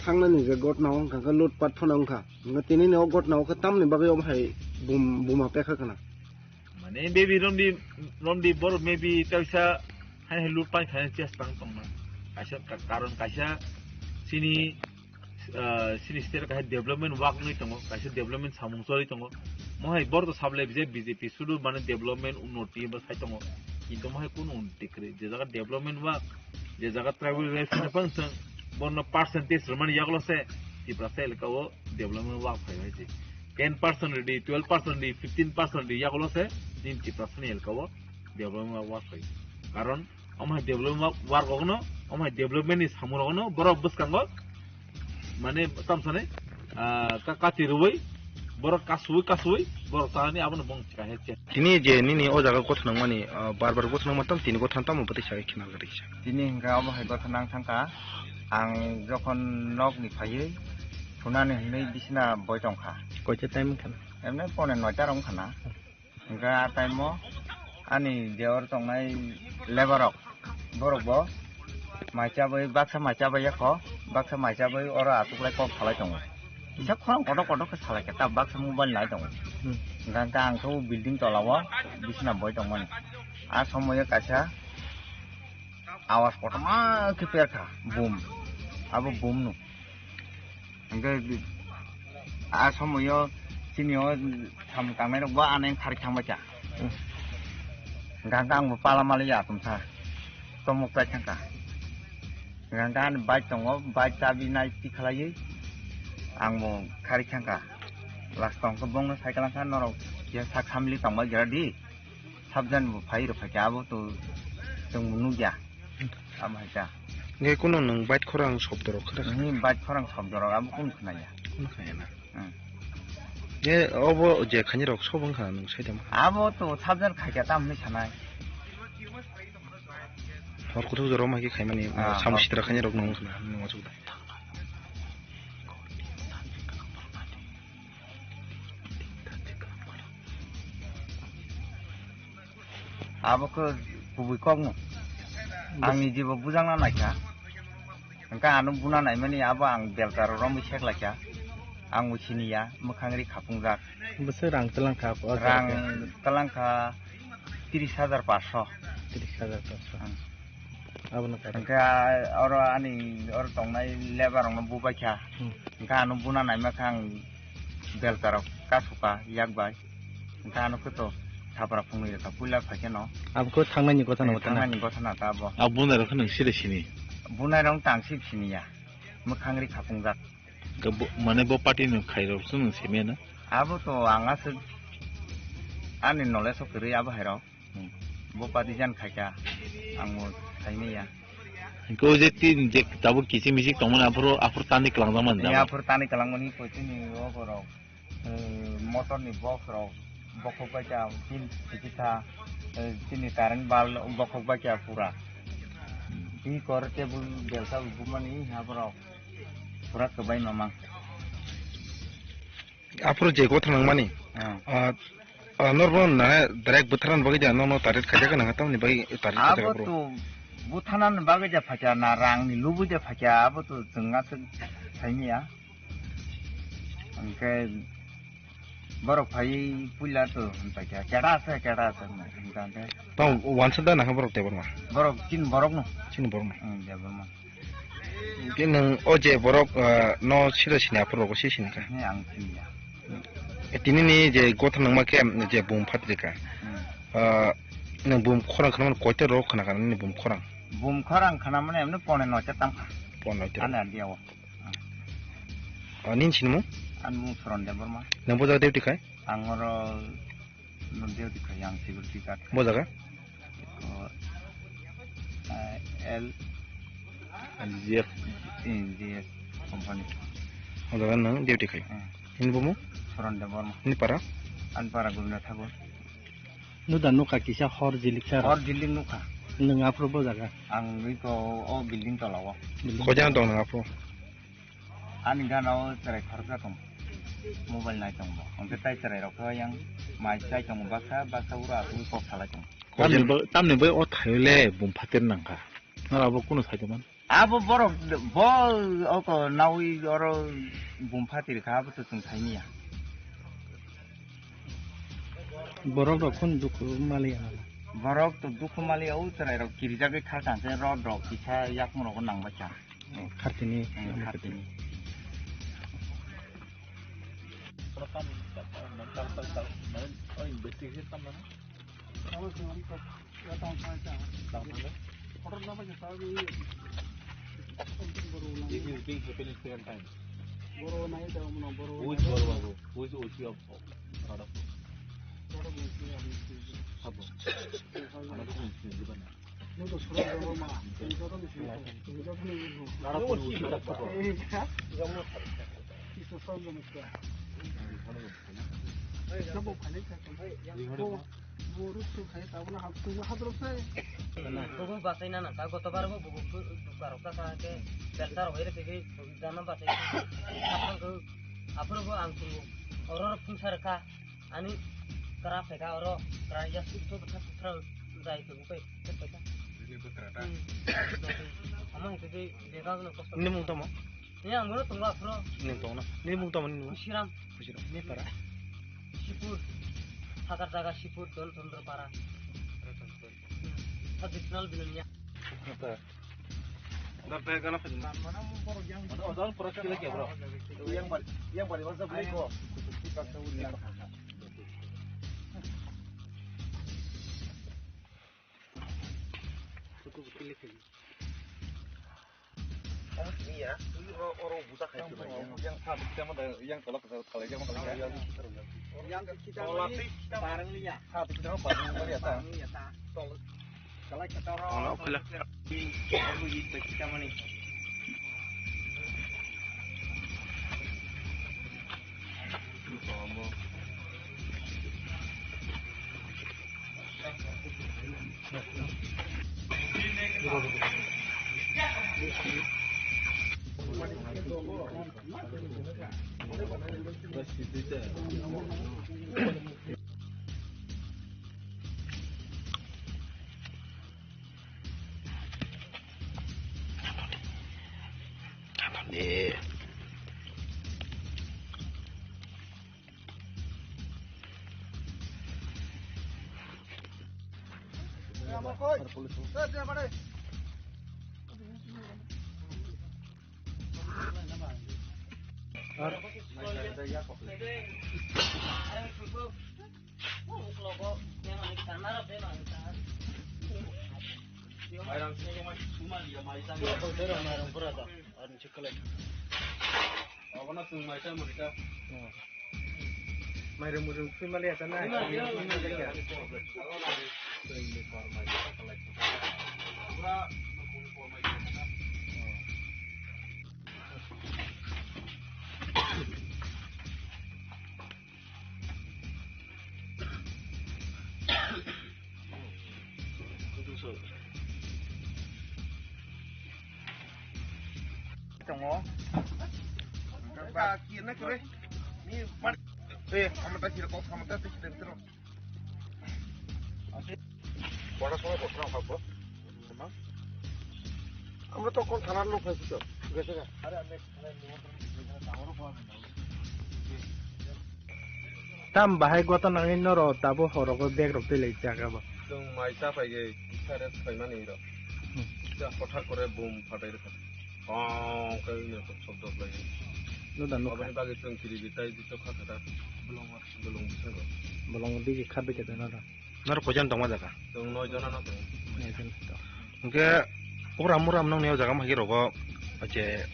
Thangnani je gotna wngkha khe lutpat phano wngkha, hwnkhe tini ni o gotna o khe tamni bagwi omo hai bum-, buma pekha khna. Mane maybe romdi, romdi borok maybe kaisa hai hai lutpai khaina chesta wng tongna, kaisa ka-, karon kaisa sini ah, sini state kaisa development work wngwi tongo, kaisa development samung choli tongo. Mo hai borok to sablai je B J P sudu mane development unnoti bo sai tongo. Kintu mo hai kunu unnoti kwrwi. Je jaga development work, je jaga tribal welfare ni phang thwng, borno percentage rwmani yagulo se Tiprasa elaka o development work phai hai se. Ten percent rwdi, twelve percent rwdi, fifteen percent rwdi yagulo se nini Tiprasa ni elaka o development work phai. Karon omo hai development work rokno, omo hai development ni samung rokno borok bwskango mane tamsani, ah, ka-, kati rwui borok kasui kasui borok tani abono bong chika he che. Tini je nini o jaga gotha nangmani, ah, bar bar gotha nangma tam tini gotha tamo bwtwi sawi khina gari sa. Tini hingka omo hai gotha nang thangka ang jokhon nok ni phaiwi Hunani hinwi bisina boi tongkha. Koita time wngkha na? Emne pone noita rok wngkha na. Hwnkhe a time o ani je oro tongnai labour rok, borok bo mai chabai, baksa mai chabai yakho, baksa mai chabai oro achuklai kok salai tongo. Kisa khorang kotor kotor khe salai khe ta baksa mobile nai tongo. Hmm. Hwnkhe ang khe o building tola o bisina boi tongmani. A somoyo kaisa awas kotorma khe perkha, boom. Abo boom no. Hwnkhe a somoyo chini o samung tangnai rok bo ano kharwi thangbai kha. Hmm. Hwnkhe ang bo pala mali ya tumsa tomok chai thangkha. Hwnkhe ani bike tongo, bike chabi nai tikhalaiwi ang bo kharwi thangkha. Last o hwnkhe bongno cycle wngkha norok ya sak samli tongbai gra di. Sabjani bo phai rw phaikha, abo to chwng bo nukya. Abo hai kha. Nge kuno nwng bike khorang shobdo rok khna? Nini bike khorang shobdo rok abo kun khna ya? Kun khna ya na? Hmm. Nge obo je khani rok sob wngkha nwng sai tamo? Abo to sabjani khaikha tam hinwi sanai. Hor kuthuk jora ma khe khaimani, ah, samung hor sitra khani rok nwng khna, nwng achuk da. Abo khe kubui kokno. Bas- Ang ni jibo bujangna naikha. Hwnkhe ano buna naimani abo ang belta rok romwi seklaikha. Ang bo siniya, mwkhang ri khapungjak. Bwswk rang twlangkha o jaga khe? Rang twlangkha tris hajar paanch sho. Tris hajar paanch sho. Hmm. Abono kari. Hwnkhe oro ani oro tongnai labour rokno bubaikha. Hmm. Hwnkhe ano buna naima khe ang belta rok kasukha yak bai. Hwnkhe ano khe to sapra phungnwi rwkha puila phaikhe no. Abo khe thangnaini gotha no, eh, gotha na? Thangnaini gotha na ta abo. Abo bunai rok khe nwng side sini? Bunai rok tang sip siniya. Mwkhang ri khapungjak. Bo, mane bo party ni khairok se nwng simi na? Abo to ang aswk ani knowledge o kwrwi abo hairok. Hmm. Bo party jan khaikha ang bo saimanya. Hwnkhe o je tin je tabuk kiching miching tongmani aphuru, aphuru tani kwlangjak mani. Ni jama. Aphuru tani kwlangmani poitini o borok, eh, motor ni box rok bokhok bai kha, tin tikisa, eh, chini current bulb bokhok bai kha pura. Hmm. Bini kor table belsa bumani ha borok. Pura kwbai mamang. Aphuru je gotha nangmani. Hmm. Ah, ah, norbo na direct butharna bagwi da, nono target khaijak nang, tamni bagwi target khaijak? Abo aphuru to butharna bagwi da phaikha na, rang ni lubui da phaikha, abo to chwng aswk saimanya. Hwnkhe borok phai puila to hinpaikha, kera ase, kera ase, hinpaikha. Tamo wansa da nangkha borok Debbarma? Borok chini borok no. Chini borok no. Hmm, Debbarma. Hwnkhe nwng o je borok, ah, no sida sini aphuru rogo se sini kha? He, ang siniya. E, tini ni je gotha nangma khe je bum phatrika. Hmm. Ah, nwng bum khorang khna mani koita rok khna kha nini bum khorang? Bum khorang khna mani emni pone noita tang kha. Pone noita. Ani adia o. Ah, nini sinimung? Ani mung Soron Debbarma. Nwng bo jaga duty khai? Ang oro no duty khai, ang security guard khai. Bo jaga? Ko, eh, L G F. Eh, G F company. O jaga nwng duty khai? Eh. Nini bumung? Soron Debbarma. Nini para? Ani para Gobinda Thakur. Nuda nukha kisa hor jilik sar. Hor jilik nukha. Nwng aphuru bo jaga? Ang iko o building tola o. Building. Koi jana tong nwng aphuru? Ani gana o chwrai khoroksa tong. Mobile nai tong bo. Hwnkhe tai chwrai rok khe yang mai chai tong baksa, baksa uro asugwi kok salai tong. Tamni bo, tamni bo o thaio le bum phater nangkha. Nora bo kunu sai tongmani? Abo borok bo oko nawi oro bum phatir kha, abo to chwng saimanya. Borok rok khun dukhu maliya. Borok to dukhu maliya, o chwrai rok kirijagwi kha tang khe rod rok kisa yakung rogo nang bai kha. Khartini. Hmm, khartini. This is being happening several times. Who is Boro Babu? Who is O C of Radhapur? Sabo. Radhapur O C of Sabo. Bo ruk suk khai tabla hap suk hap rok sai. Bubu basai na nang ka goto bar bo bubu duka rok ka ke belsa rok ere ke jana basai. Aphuru bo ang tungo. Oro phung sar ka ani kra phai ka oro kra ya suk to bwtha sutra jai to bukai. Ini putra ta. Ama hete de de ga no kosto. Ini mung tamo? Ni ang bono tongo aphuru. Ni tongo na. Ni mung tamo ni? Pusiram. Pusiram. Ni para? Sipur. Hakar jaga Sipur, Don Chandra para. Traditional bilangnya. Apa? Dor pe kana phajin. Mana mung borok yang. Ada orang pura kila kya, bro? Yang bari, yang bari, what's up, bro? Kita tahu yang. Iya, oro buta khai. Yang yang satu kita mah yang kalau kita kalau yang kalau yang kita yang kita barang liya. Satu kita mah barang liya ta. Barang liya ta. Tol. Kalau kita orang. Kalau kita. Kita mah ni. Mairam suma liya maisa. Obono chwng maisa murika. Mairum murung sui mali ata na. Sui mali, sui mali. Pura Tongo. Ka kina kore. Ni par. Eh, amata kira kok amata te kira tero. Bora solo bora habo. Amra to kon thanar lok hai to. Gese ga. Are ame Tam bahai gota nangni noro tabo horogo bag rok tei lai jaga bo. Chwng mai cha phai ge kisa rest khlaimani rok. Hmm. Kisa hothar kore boom phatai rwkha. Kong khe wngya kok sob dok lai. No da nukha. Aboni bagwi chwng kiri di tai di chokha kha ta. Bolong bisingo. Bolong di kha bike ta no da. Norok koijon tongma jaga? Chwng noi jona no tongo. Noi jon to. Hwnkhe program muram nongni o jaga mahi rogo je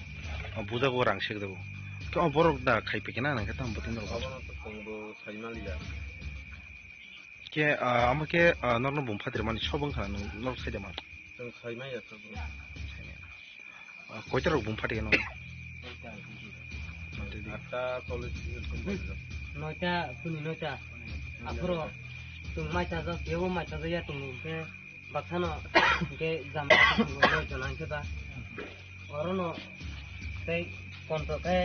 bujago rang sek jago. Khe o borok da khai pike na nang khe tamo bwtwi norok. Abono to chwngbo sai maliya. Khe, ah, amo khe, ah, norno bum phatir mani sob wngkha nang norok sai da man. Chwng sai maya to. Ah, koita rok bum phatigeno? Atta chollish. Noita, phuni noita. Aphuru chwng mai chajak, kebo mai chajak ya tong khe baksano khe jam noi jona khe ba. Orono tei konto khe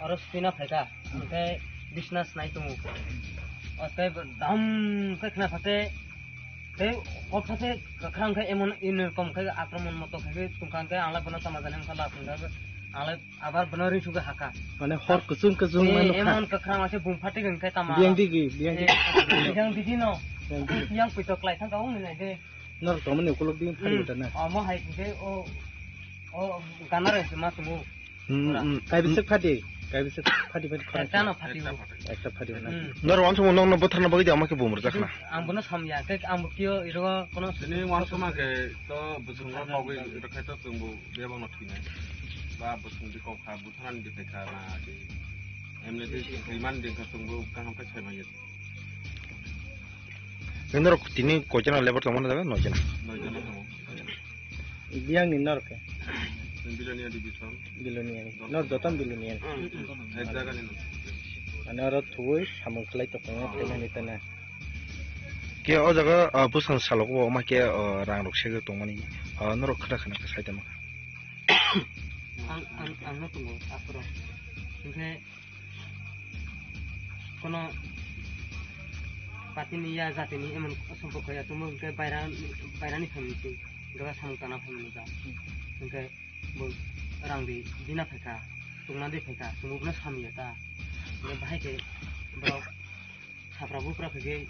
oro sina phaikha, hwnkhe bisna snai tongo. O tei dam khe khna phate Tei o phate kwkhwrang khe emon ini rokom khe akromon moto khe tongkha khe ang lai bono tama jani wngkha la phunukha ang lai abar bono ring sugwi hakha. Mane hor kuchung kuchung mano kha. Emon kwkhwrang ase bum phatik wngkhe tama. Biyang digi, biyang digi. Biyang digi no. Biyang digi. Yang puito klai thangkha wngni nai de. Nor tomani ukulok di phari uta na. Omo hai khe o o ganar se ma tumu. Hmm, hmm. Kaibisik phati, kaibisik phati phati khorang. Ekta no phati. Ekta phati na. Hmm. Nor wan sumo nong no botharna bagwi ama khe bumur jakna. Ang bono samya, tei ang bo kio iro kono. Ini wan suma khe to busung rok kogwi iro khai to chwngbo bebang no thwinai. Ba busung di kok kha, butharani di khai kha na. Emne di thwiman di kha chwngbo kaham khe sai manya. Nini rok tini koichana lebar tongmani jaga noijana. Noijana tongo. Biyang ni norok khe? Bilonia division. Bilonia ni. Nor joton Bilonia ni. Ek jaga ni no. Mane oro thuwi samung khlai tongkha, ah, khaimani tana. Ke o jaga, ah, bwsang salok bo ma ke, ah, rang rok segwi tongmani, ah, norok khna khna khe sai tongma kha. Ang, ang, ang no tongo, aphuru. Hinkhe kono patini ya jatini emon somporko ya tongmo hinkhe baira, bairani family se gaba samung tana family ba. Hinkhe bo rang di bina phaikha, tongna di phaikha, tongbo bono samya ta. Hinkhe bahai khe borok Sapra bupra khe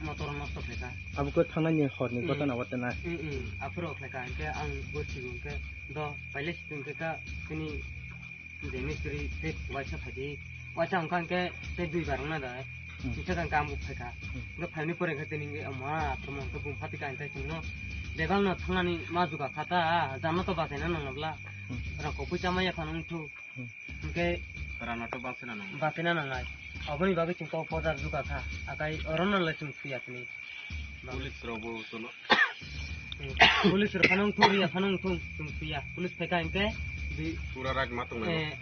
motor nosto khlaikha. Abo khe thangnani horni hmm. Gotona watana. Hmm, hmm. Aphuru khlaikha, hinkhe ang bo sigo, hinkhe do pailai situng khe ka tini je mistri se waisa phaidi, waisa wngkha hinkhe tei dui bar wngna da. Hmm. Kisa kang kam phaikha. Hmm. Hinkhe phaini pore khe tini hinkhe ma, tamo hinkhe bung phati ka hinkhe chwngno bebak no thangnani ma juga kha ta, jano to bachaina nangla bla. Hmm. Rang kopui chamaya phano wngthu. Hmm. Hinkhe rana to basina nang. Basina nangnai. Aboni bagwi chwng kok pojar juga kha. Akai orono le chwng suya tini. Police rok bo tono. Hmm. Police rok phano wngthung, riya phano wngthung, chwng suya. Police phaikha hinkhe di pura raj ma tongnai. Eh,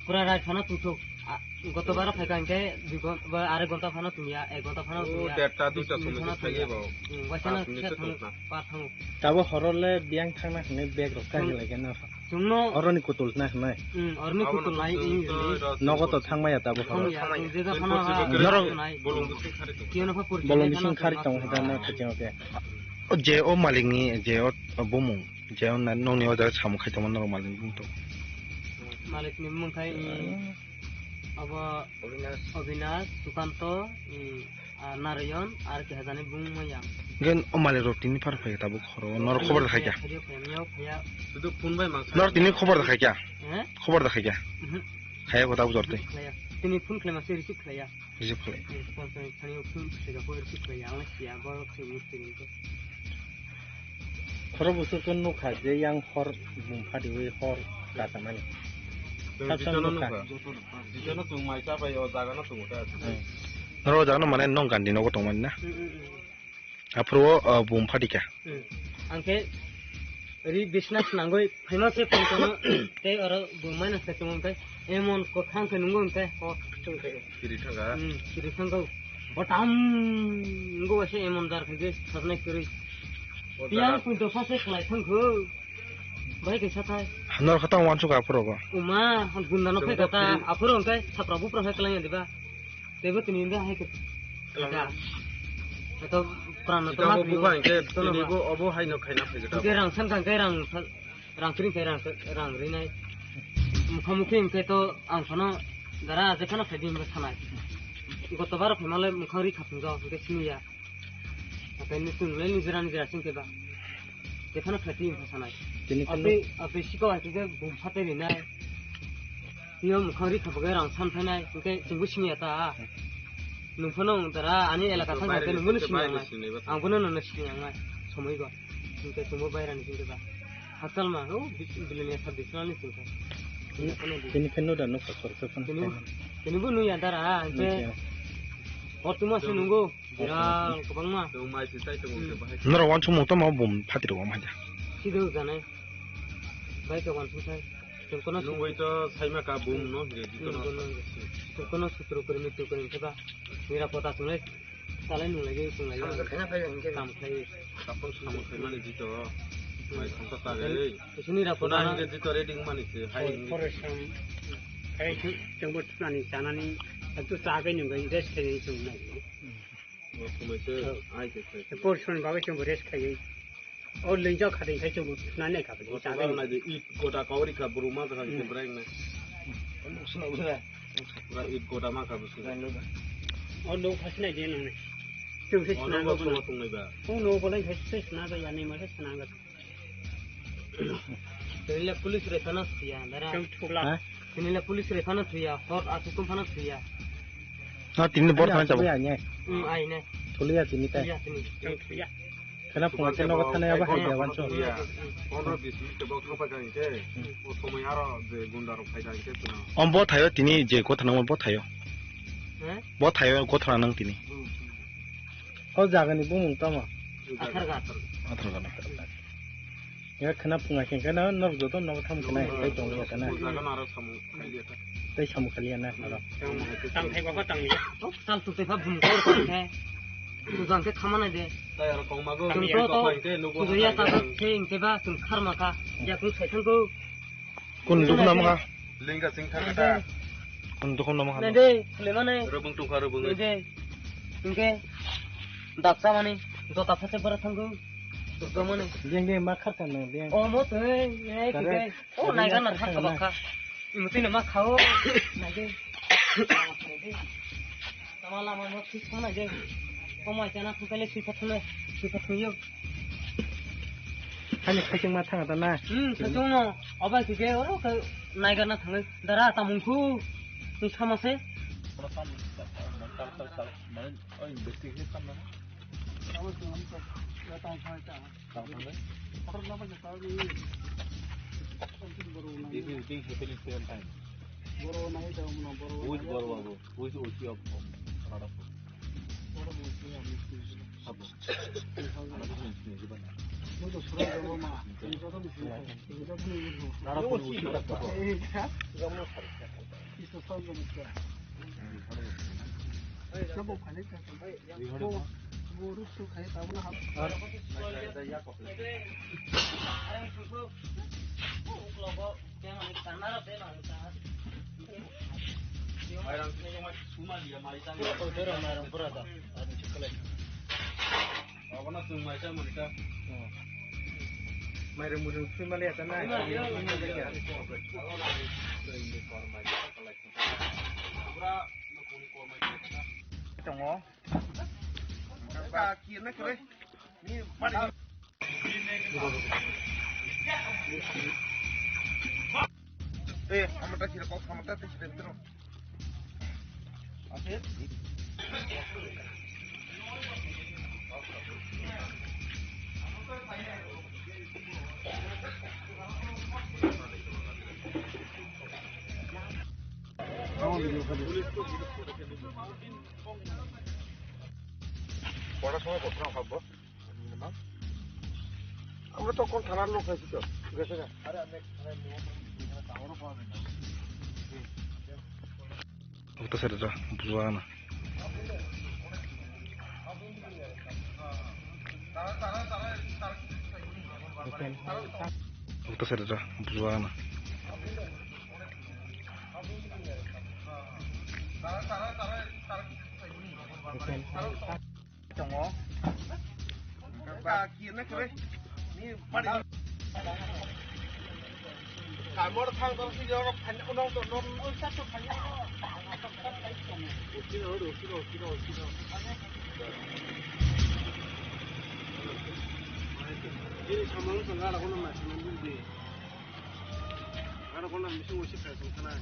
pura raj phano tongthung. A, goto baro phaikha hinkhe dui gon-, ba, are gonta phano tongya, ek gonta phano tongya. O, derta, duita somoi phano se phaiya tongya. Bo. Hmm, waisano kisa thango, pa thango. Tabo horole biyang thangna hinwi bag rok kagwi lai khe no. Chwngno oroni kutul na hinai. Hmm, oroni kutul nai, hmm, nogo to thangmaya tabo horo. Thangmaya, je jaga phano ha, norok nai. Bolong bising khari tong hada na thajeng ke. O je o malik ni je o bumung, je o na nongni o jaga samung khai tongma norok malik ni bumung to. Malik ni bumung khai, hmm, abo Obinash, Sukanto, hmm, Ah, Narayan, ar ke hajani bung maya. Gen o malik rok tini phar phai tabuk horo. Norok khobor da khaikya. Phaiya, phaiya, phaiya, phaiya. Sudu phone bai mang. Norok tini khobor da khaikya. Eh? Khobor da khaikya. Mhm. Khaya ko tabuk jorte. Khaya. Tini phone khlai ma se receive khlaiya. Receive khlai. Eh, phone khlai, phone khlai, receive khlaiya. Ang siya, borok se mistri ko. Khoro busu chwng nukha je yang hor bum phadiwi hor kasamani. Chwng sab sab jitono nukha. Nukha. Jitono chwng mai cha bai o jaga no tongo ta. Hmm. Noro o jaga no mane nong gandi nogo tongmani na? Hmm, hmm, hmm. Aphuru o, o bum phadikha. Hmm. Ang khe ri bisna swnangwi phaima se phone kono tei oro bum mai nang se tongmani tei emon kwthang khe nungo hwn khe hor chwng khe. Kiri thangkha. Hmm, kiri thangkha. Botam ngo se emon jar khe sajnai kwrwi. O jaga. Piyang pui dopha se khlai thangkho. Bai kaisa thai. Nor khatang wansuk aphuru go. Uma, gunda no phai kata, aphuru hwnkhe sapra bupra hai kwlangya diba. Teibo tini hwnkhe hai khe. Kwlangya. Ato pran no to ma bo buba hwnkhe tini bo obo hai no khaina phai kata. Hwnkhe rang san kha hwnkhe rang sa-, rang kring khe rang, rang rinai. Mukha mukhi hwnkhe to ang phano dara je phano phai di hwnkhe sanai. Goto baro phai malai mukha ri khapung jao hwnkhe siniya. Akai ni chwng le nijera nijera sing keba. Jephano khlai twi wngkha sanai. Tini kheno. Atwi, atwi siko hai khe bum phatai rinai. Twiyo mukhang ri kha bagwi rang san phainai. Hwnkhe chwngbo siniya ta. Nwng phano wng tara ani elaka thang khe nwngbo no siniya wngnai. Ang bono nono siniya wngnai. Somoi go. Hwnkhe chwngbo bairani sing keba. Hakchal ma, o, bis-, bilini sab bisnani sing kha. Tini kheno da nokha khoroksa phano. Tini, tini bo nuya dara, hwnkhe. Nuya. Hor tuma se nungo. Biral kwbangma. Chwng mai se chai tongo, hmm, khe bahai. Norok wansukmung tamo bum phatiro wng manya. Sido janai. Bai to wansuk sai. Chwng kono nugui to saima ka bum no hwnkhe jito no. Chwng kono sutro kwrwi mitro kwrwi khe ba. Nira pota chwnglai. Talai nung lai chwng lai. Samung khaina phai hwnkhe. Sam khai. Tapung samung khaimani jito. Mai khangsa ta gari. Chwng nira pota. Hwnkhe jito ready mani se. Hai. Pore sam. Khai chwng bo thunani chanani. Atu cha gai nung gai rest khai chwng nai. Portion bagwi chwng rest khaiwi. O lingjak khating khai chwng nani kha bini. Gota chabai nai de, it gota kauri kha, buru ma kha, hmm, bini brai nai. Pura it gota ma kha busu. O no phas nai de nang nai. Chwng se sna go. O no bolai khai se sna go, ya nai ma se sna go. Tini le police rwi phano thuya, dara. Chwng thukla. Ha? Tini le police rwi phano thuya, hor aswk phano thuya. No, tini bor thang chabo. Ai, ai, ne. Hmm, ai, ne. Thuliya tini tai. Thuya tini. Chwng thuya. Khana phunga khe nogo thana yaba hai jawan cho. Pondro bis minute bo thang pai kha hwnkhe, o somoi aro je gunda rok phai kha hwnkhe chwng. Om bo thayo tini je gotha nang bo thayo. He? Bo thayo gotha nang tini. Hmm. O jagani bumung tamo? Atharga. Atharga. Ya khana phunga khe khana norok joto nogo tham khana hai tong ya khana. Jaga naro samung khaliya ta. Tei samung khaliya na naro. Tang thai baba tang ya. Tal tu te pha bum kor kor khe. Bujang khe khamana de. Tayar kong mago. Tum to to. Kudu ya ta se ingke ba tum kharma kha. Ya kum sai thang ko. Kun dukna ma kha. Lingga sing thang kha. Kun dukna ma kha. Nai de, khule mane. Rubung tungkha rubung. Nai de. Ingke. Daksa mane. Jota phase bara thang ko. Dukna mane. Deng deng ma khar kan deng. O mo te, e, kike. O nai gan na thang ka ba kha. Imutwi no ma kha o. Nai de. Tama lama no thik thang nai de. Komai chana thang kale sui thang nai. Sui thang yo. Hani khachung ma thang ta na. Hmm, khachung no. Obai kike oro ka nai gan na thang. Dara tamung khu. Ni sama se. This is being happening seven times. Which Boro Babu? Which O C of Radhapur? Abu. Radhapur O C of Radhapur. Mairum murum sui mali ata na. Tongo. Ka kir na kre. Ni mari. Eh, amata kira kok amata te sida tro. Ase. পড়াশোনা করতাম ভাববো। আমরা তখন থানার লোক হয়েছি তো, ঠিক আছে না? Uta sari ra, bujuana. Uta sari ra, bujuana. Tongo. Ba kir na kre. Ni mari. Kamor thang tong si jorok phani unong to non. Oi sa to phani. Usi no, usi no, usi no, usi no. Ini sama lu tengah aku nama sih nanti di. Karena aku nama sih usi kayak sana.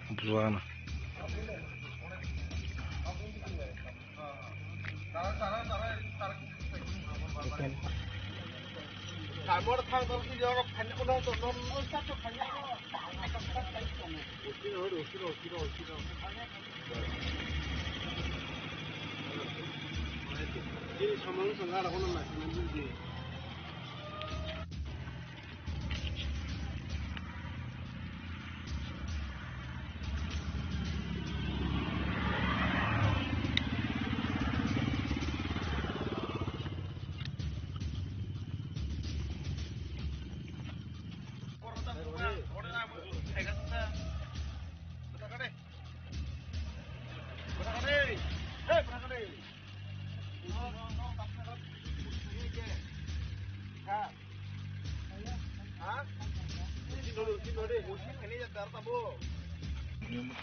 Bujuana.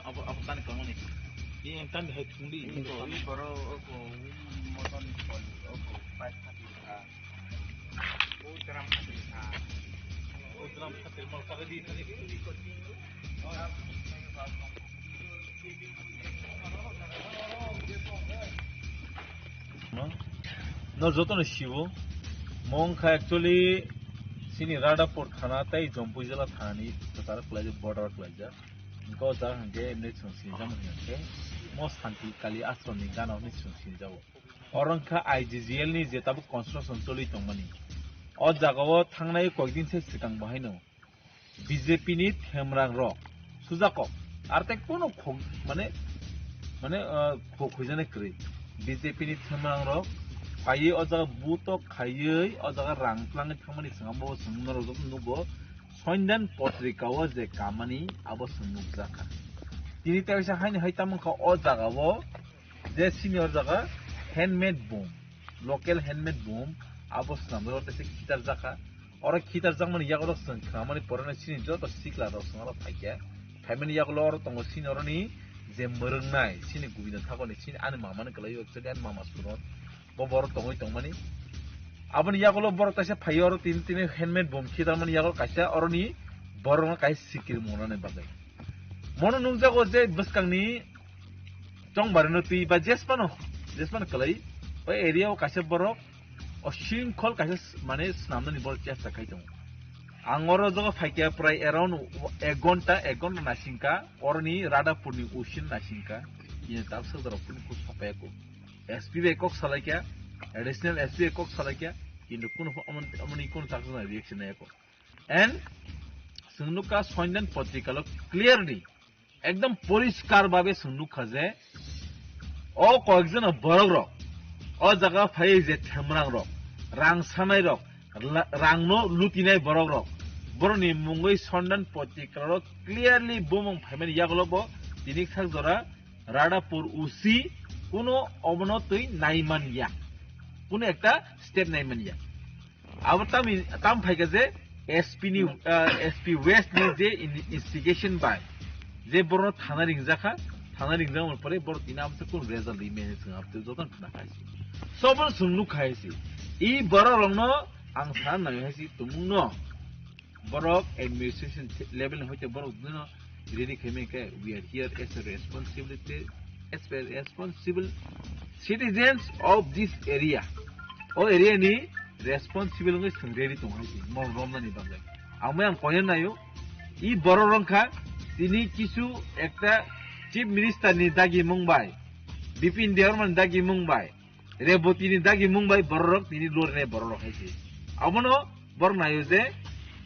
Abo, abo tani kwlangmani. Ini yang tani hai thungdi. Ini boro oko motor ni phone oko pipe khati kha. O drum khati kha. O drum khati mal kagadi tani. No, no, jotono sibo. Mo wngkha actually chini Radhapur thana tei Jompui jila thanani kwtal kwlaijak, border kwlaijak. Hwnkhe o jaga hwnkhe emni chwng sinijak hwnkhe mo Santi Kali Ashram ni gana hwnwi chwng sinijago. Oro wngkha I G G L ni je tabuk construction choli tongmani. O jaga o thangnai koikdin se swkang bo haino B J P ni themrang rok sujak kok. Ar tei kunu khok, mane, mane, ah, khok khuijani kwrwi. B J P ni themrang rok phaiwi o jaga butok khaiwi o jaga rang twlangwi thangmani swngo, bo chwng norok joto nugo. Sondan potrika o je kamani abo chwng nukjakha. Tini teisa haini hai tamo kha o jaga o je senior jaga handmade boom, local handmade boom abo swnamjak teisa khitar jakha. Oro khitar jakmani yago chwng khnamani poreno chini joto sikla rok chwng oro phaikha. Phaimani yagulo oro tongo chini oroni je mwrwngnai chini Govinda Thakurni chini ani mamani kwlaiyo actually ani mama suron bo borok tongwi tongmani. Aboni yagulo borok kaisa phaio oro tini tini handmade boom khitarmani yagulo kaisa oroni borokno kaisa sikir monani bagwi. Mono nukjago je bwskangni chongbarino twi ba jesmano, jesmano kwlai o area o kaisa borok o shringkhol kaisa s-, mane swnamnani borok chesta khai tongo. Ang oro jogo phaikha prai around ek gonta, ek gonta naisingkha, oroni Radhapurni usin naisingkha, ini tak sajak rok kunu kunu sapayako. S P bai kok salaikha, additional S P bai kok salaikha, kintu kunu pho amon-, amoni kunu tak sajak reaction naiyako. And chwng nukha Sondan Patrika lo clearly, ekdom poriskar babe chwng nukha je o koyekjon borok rok o jaga phai je themrang rok, rang sanai rok, la-, rang no lutinai borok rok, borok ni mungwi Sondan Patrika lo clearly bumung phaimani yagulo bo tini sak jora Radhapur U C kuno obono twi naiman ya, kuno ekta step naiman ya. Abo tamo, tamo phaikha je S P ni, ah, S P West ni je in-, instigation bai je borokno thana ringjakha, thana ringjakmani pore borok tini amsa kun result ri mene chwng amtwi jotono khna khai si. So bono chwng nuk khai si. I borok rokno ang sana nai hai si tumung no. Borok administration level ni hoite borok bino ready khaimai khe, we are here as a responsibility, as a responsible citizens of this area. O area ni responsible wngwi chwng ready tong hai si, mol romnani bagwi. Amo ang koina nayo, i borok rong kha, tini kisu ekta chief minister ni dagi mung bai, Bipin Debbarma ni dagi mung bai, Reboti ni dagi mung bai borok rok tini lorne borok rok hai se. Abono borok nayo je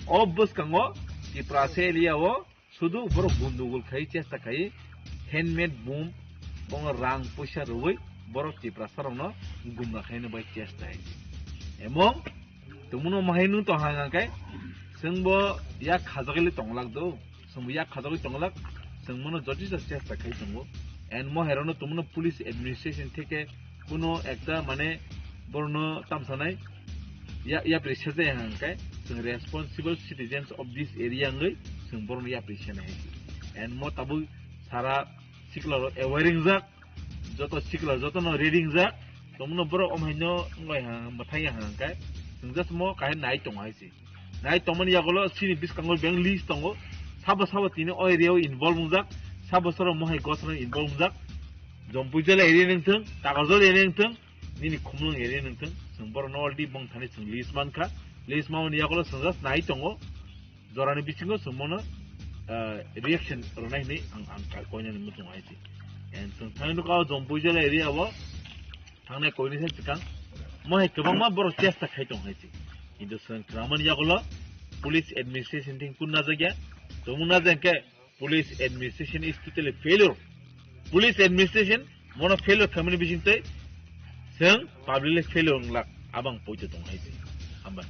o bwskango Tiprasa area o sudu borok gundugul khai chesta khai handmade boom bongo rang puisa rwui borok Tiprasa rokno gumra khaina bai chesta hai se. Emong Tongmano mahai nung tong hang hang khe, chwng bo yak khajagwi tong lak do, chwng bo yak khajagwi tong lak, chwng mono jotiso chesta khai tongo. And mo hai rokno tongmano police administration theke kuno ekta mane borno tamsanai ya, yapri sejai hang khe, chwng responsible citizens of this area wngwi chwng borno yapri senai hai. And mo tabuk sara sikla rok aware wngjak, joto sikla jotono ready wngjak, tongmano borok omo haino wngbai ha, mwthai ha hwnkhe, chwng just mo kaham nai tongo hai se. Nai tongmani yagulo chini bwskango beng list tongo, sabo sabo tini o area o involve wngjak, sabo sabo mo hai gothrano involve wngjak, Jompui jela area ni wngthung, Takarjala area ni wngthung, nini Khumulwng area ni wngthung, chwng borokno already bongthani chwng list mankha, list mamani yagulo chwng just nai tongo, jorani bisingo chwng bono, ah, reaction rwnai hinwi ang, ang ka-, koinani muchungo hai se. And chwng thangwi nukha o Jompui jela area o thangnai koinwi se swkang. Mo hai kwbangma borok chesta khai tong hai se. Kintu chwng khwnamani yagulo police administration thing kun najak ya. Chwng najak khe police administration is totally failure. Police administration mono failure khamani bising tei chwng public le failure wng lak abang poito tong hai se. Hambai.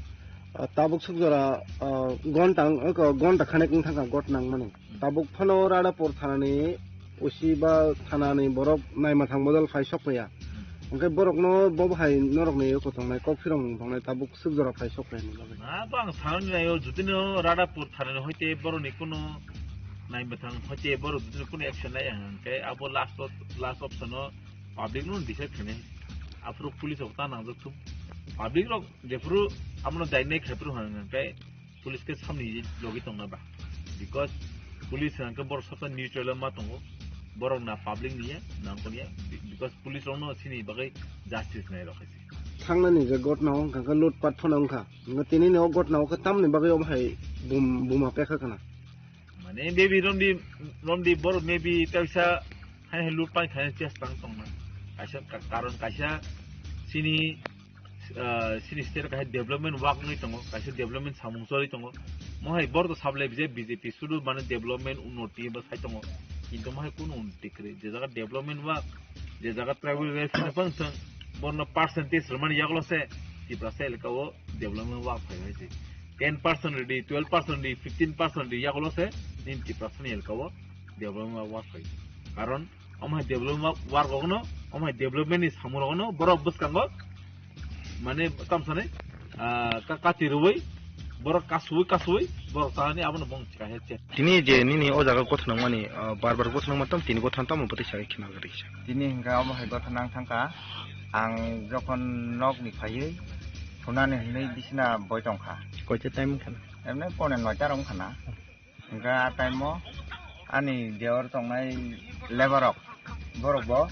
Ah, tabuk sukjora, ah, gonta wng-, oko gonta khanek wng thangkha got nangmani. Hmm. Tabuk phano Radhapur thanani O C ba thanani borok naima thang bodol phai sok paiya. Hmm. Hwnkhe borokno bo bahai norokni eko tongnai, kok phirong tongnai, tabuk swk jora phai sok phai hwnwi bagwi. Na, bo ang sanani naio, jutino Radhapur thanani hoite borokni kuno naimwthang hoite borok jutino kuno action nai hwnkhe abo last o, last option o public no decide khainai. Aphuru police rok ta nangjak thung. Public rok jephuru abono dainai khaipuru hwnkhe police khe samni logi tongna ba, because police hwnkhe borok sabsa neutral ma tongo, borok na public niya na wngkha niya, because police rokno sini bagwi justice nai rok hai se. Thangnani je gotna wngkha khe lutpat phano wngkha, hwnkhe tini ni o gotna o khe tamni bagwi omo hai bum-, buma pekha khna. Mane maybe romdi, romdi borok maybe kaisa hai hai lutpat khaina chesta wng tongna, kaisa ka-, karon kaisa sini ah, sini state kaisa development work wngwi tongo, kaisa development samung choli tongo. Mohai borok to sablai je B J P sudu mane development unnoti ba sai tongo. Kintu mohai kunu unnoti kwrwi. Je jaga development work, je jaga tribal welfare phano thang, borno percentage rwmani yagulo se Tiprasa elaka o development work phai hai se. Ten percent rwdi, twelve percent rwdi, fifteen percent rwdi yagulo se nini Tiprasa ni elaka o development work phai. Karon omo hai development work rokno, omo hai development ni samung rokno borok bwskango mane tamo sanai, ah, ka-, kati rwui borok kasui kasui borok tahani abono bong chika he che. Tini je nini o jaga gotha nangmani, ah, bar bar gotha nangma tam tini gotha tamo bwtwi sawi khina gari sa. Tini hingka omo hai gotha nang thangka, ang jokhon nok ni phaiwi thunani hinwi bisina boi tongkha. Koita time khana? Emne pone noita rong khana. Hingke a time o ani deor tongnai labour rok, borok bo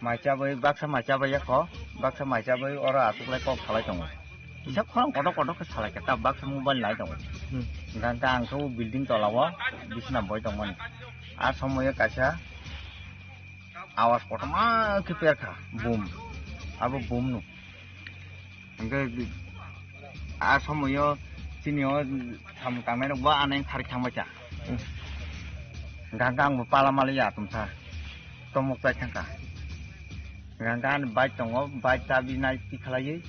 mai chabai, baksa mai chabai ya kho, baksa mai chabai oro aswk lai kok salai tongo. Kisa khorang kotor kotor khe salai khe ta baksa mobile nai tongo. Hmm. Hingke ang khe o building tola o bisna boi tongmani. A somoyo kaisa awas kotorma khe perkha boom, abo boom no. Hingke a somoyo chini o samung tangnai rok bo aneng kharwi thangbai kha. Hmm. Hingke hingke ang bo pala maliya atomsa tomok chai thangkha. Hingke hingke ani bike tongo, bike chabi nai tikhalaiwi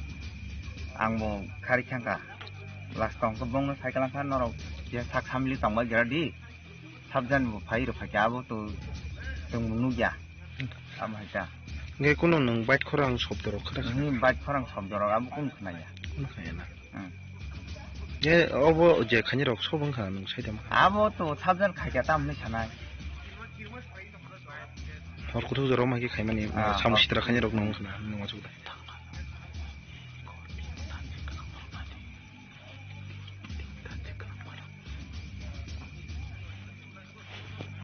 ang bo kharwi thangkha. Last o hingke bongno cycle wngkha norok keha sak samli tongbai gra di. Sabjani bo phai rw phaikha, abo to chwng bo nukya. Amo hai ta. Hingke kuno nwng bike khorang sobdo rok khna kha? Nini bike khorang sobdo rok abo kunu khnaya. Kunu khnaya na? Hmm. E obo je khaini rok sob wngkha nwng sai tamo kha? Abo to sabjani khaikha tam hinwi sanai. Hor kuthuk jora ma khe khaimani, ah, samung sitra khaini rok nwng wngkha na, nwng achuk da.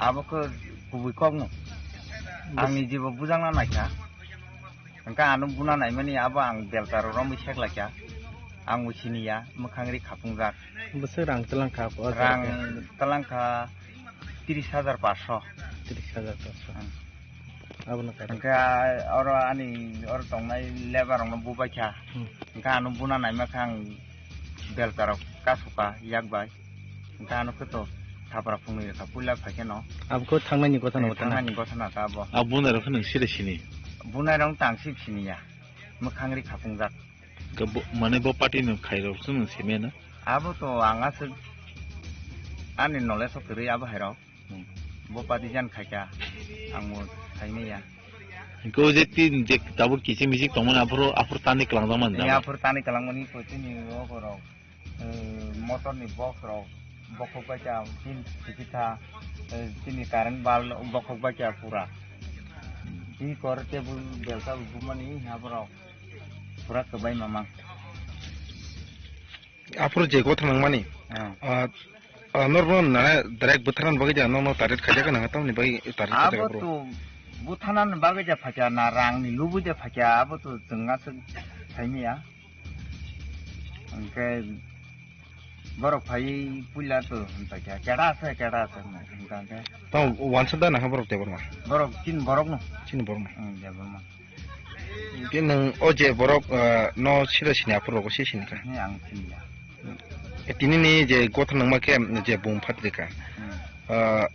Abo khe kubui kokno. Bas- Ang ni jibo bujangna naikha. Hingke ano buna naimani abo ang belta rok romwi seklaikha. Ang bo siniya, mwkhang ri khapungjak. Bwswk rang twlang kha, o jaga rang khe? Twlang kha tris hajar paanso. Tris hajar paanso. Hmm. Abono kari. Hingke oro ani oro tongnai labour rokno bubaikha. Hmm. Hingke ano buna naima khe ang belta rok kasoka yak bai. Hingke ano khe to thapra phungnwi rwkha puila phaikhe no. Abo khe thangnani gotha no. Eh, thangnani gotha no ta abo. Abo bunai rok khe nwng side sini? Bunai rok tang sip siniya. Mwkhang ri khapungjak. Hingke bo, mane bo party ni khairok se nwng simiya na? Abo to ang aswk ani knowledge o kwrwi abo hairok. Hmm. Bo party jan khaikha, ang bo saimaya. Hingke o je tin je tabuk kiching miching tongmani aphuru, aphuru tani kwlangjak mani. Ni jama. Aphuru tani kwlangmani koi tini o borok, eh, motor ni box rok bokhok bai kha, tin tikitha, eh, tini current bal bokhok bai kha pura. Hmm. Tini kor table belsa bumani ha borok pura kwbai mamang. Aphuru je gotha nangmani, ah, ah, norokno nana direct bwtharnani bagwi da norokno target khaijak nang tamni bagwi target khaijak abo aphuru? To bwtharnani bagwi da phaikha na rangni lubui da phaikha abo to chwng aswk saimaya. Hwnkhe borok phaiwi puila to hwnpaikha keda ase keda ase hwnka hwnkhe. Tamo wansa da nangkha borok Debbarma? Borok chini borokno. Chini borokno. Hmm, Debbarma. Hwnkhe nwng o je borok, ah, no sida sini aphuru rogo se sini kha? He, ang sini ya. E, tini ni je gotha nangma khe je bum phatrika. Hmm. Ah,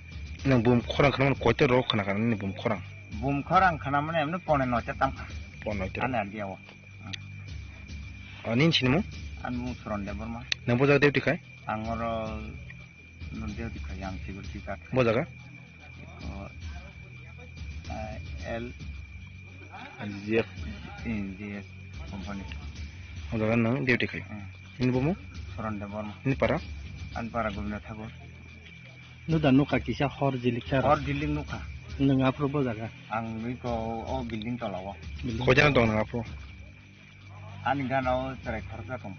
nwng bum khorang khna mani koita rok khna kha nini bum khorang? Bum khorang khna mani emni pone noita tang kha. Pone noita. Ani idea o. Hmm. Ah, nini sinimung? Ani mung Suron Debbarma. Nwng bo jaga duty khai? Ang oro duty khai, ang security guard khai. Bo jaga? Eko, ah, L G F, eh, G F company. O jaga nang duty khai. Hmm. Nini bumu? Soron Debbarma. Nini para? Ani para Gobinda Thakur. Nuda nukha kisa hor jiliksa rok. Hor jilik nukha. Nwng aphuru bo jaga? Ang nui ko o building tola o. Building. Koi jana tong nwng aphuru? Ani gana o chwrai khoroksa tong.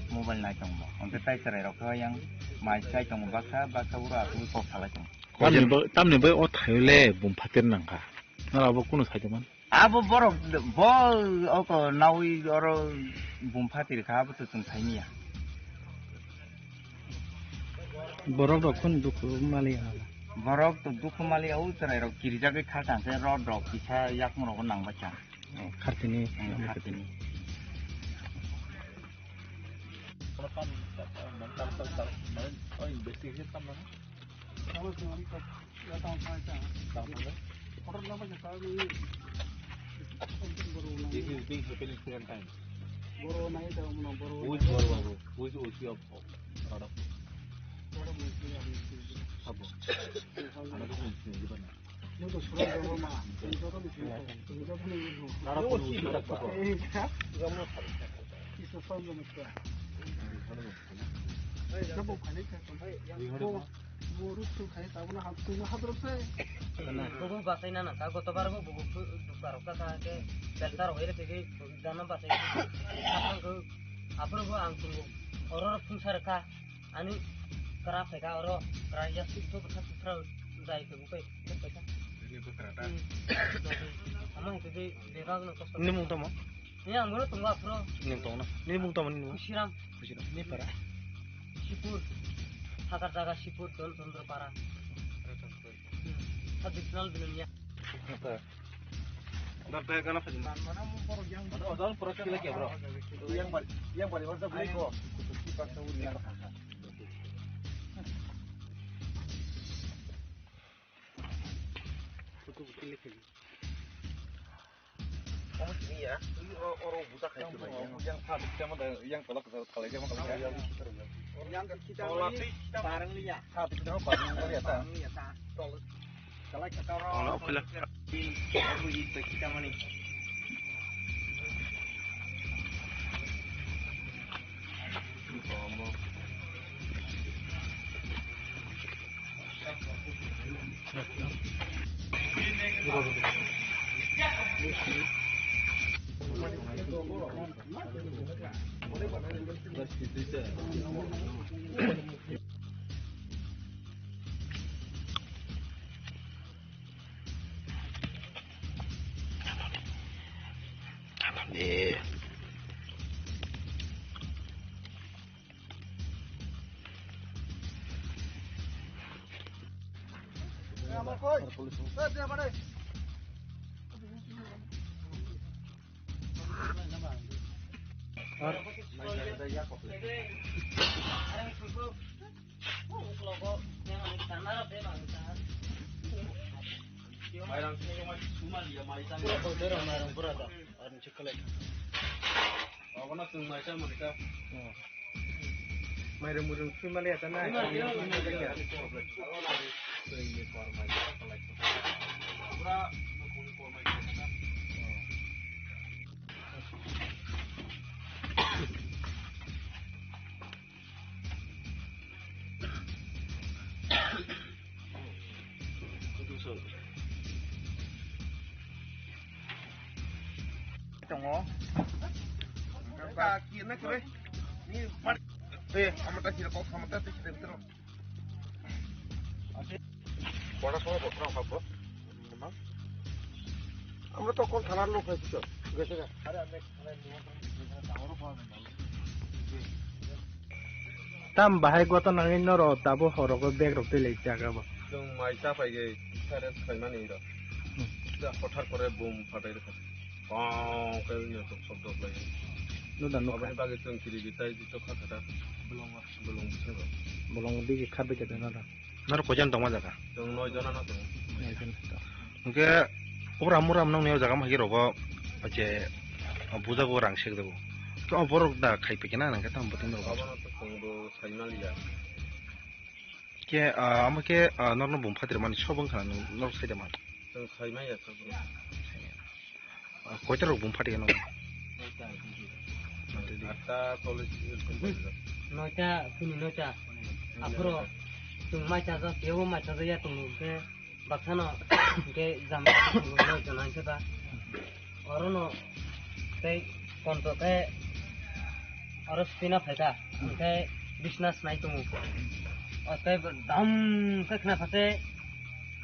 Mobile nai tong bo. Hwnkhe tai chwrai rok khe yang mai chai tong baksa, baksa uro asugwi kok salai tong. Tamni bo, tamni bo o thaio le bum phater nangkha. Nora bo kunu sai tongmani? Abo borok bo oko nawi oro bum phatir kha, abo to chwng saimanya. Borok rok khun dukhu mali ya. Borok to dukhu mali ya, o chwrai rok kirijagwi kha chang khe rod rok kisa yakung rok nang bai chang. Oh, khartini. Hmm, khartini. This is being happening second time. Who is Boro Babu? Who is O C of Radha? Sabo. Ano ko sin di ba na? Bubu basaina nangkha, gotobar bo bubu dukha rok kha khe belsa rok ere theke jana basai. Aphuru bo ang tongo, oro phungsa rwkha, ani kra phaikha oro, kra ya sik to bwkha sutra jai khe bukai phaikha. Ama hwnkhe bebak no kosto. Nini mung tamo? Ni ang bono tongo aphuru. Nini tongna. Nini mung tamo nini mung? Khusiram. Khusiram. Ni para? Sipur. Hakar jaga Sipur, Don Chandra para. Hmm. Traditional bilang ya. Dar teh kana phajin. Mana mana mung borok yang. Ada orang pura kila kya, bro? Yang bari, yang bari warsa beli ko. Kutu kita tahu ni. Kutu kila kya. Kamu sini ya, ini oro buta kayak gitu ya. Yang satu kita mah yang kalau kesal kalau dia mah kalau yang kita yang kita barang liya. Satu kita mah barang liya ta. Barang liya ta. Kalau kita orang kalau kita mani. Mairung muirung swi mali ata na. Tongo. Ka kina kore. Ni mar. Eh, amata sira kok amata te sira tero. Pora pora pora pora. Amra to kon thanar lok hai to. Gese ga. Tam bahai goto nangwi noro tabo horogo bag rok tei lai jaga bo. Chwng mai cha pai ge sare khlaimani ro. Hmm. Ja hothar kore bum phatai rwkha. Kong khe wngya sok sok dok lai. Nuda nukha. Aboni bagwi chwng kiri gi tai jito kha kha ta. Bolong bwswk rok. Bolong digi kha bwkha ta nada. Noro koijan tongma jaga? Chwng noi jona no tongo. Noi jona to. Hwnkhe obram muram nongni o jaga mahi rogo je bujago rang sek jago. Khe o borok da khai pekena nangkhe tamo bwtwino rogo. Abono to chwng bo sai maliya. Khe, ah, amo khe, ah, norno bum phatir mani sobo wngkha nang, norok sai da man. Chwng sai maya khe bro. Koita rok bum phati gano? Atta, noita, fini noita. Aphuru chwng mai chajak, teibo mai chajak ya tongo, hwnkhe baksano, hwnkhe jam noi jona hwnkhe ba. Orono tei konto khe oro sipina phaikha, hwnkhe bisna snai tongo. O tei dam khe khna phaikhe,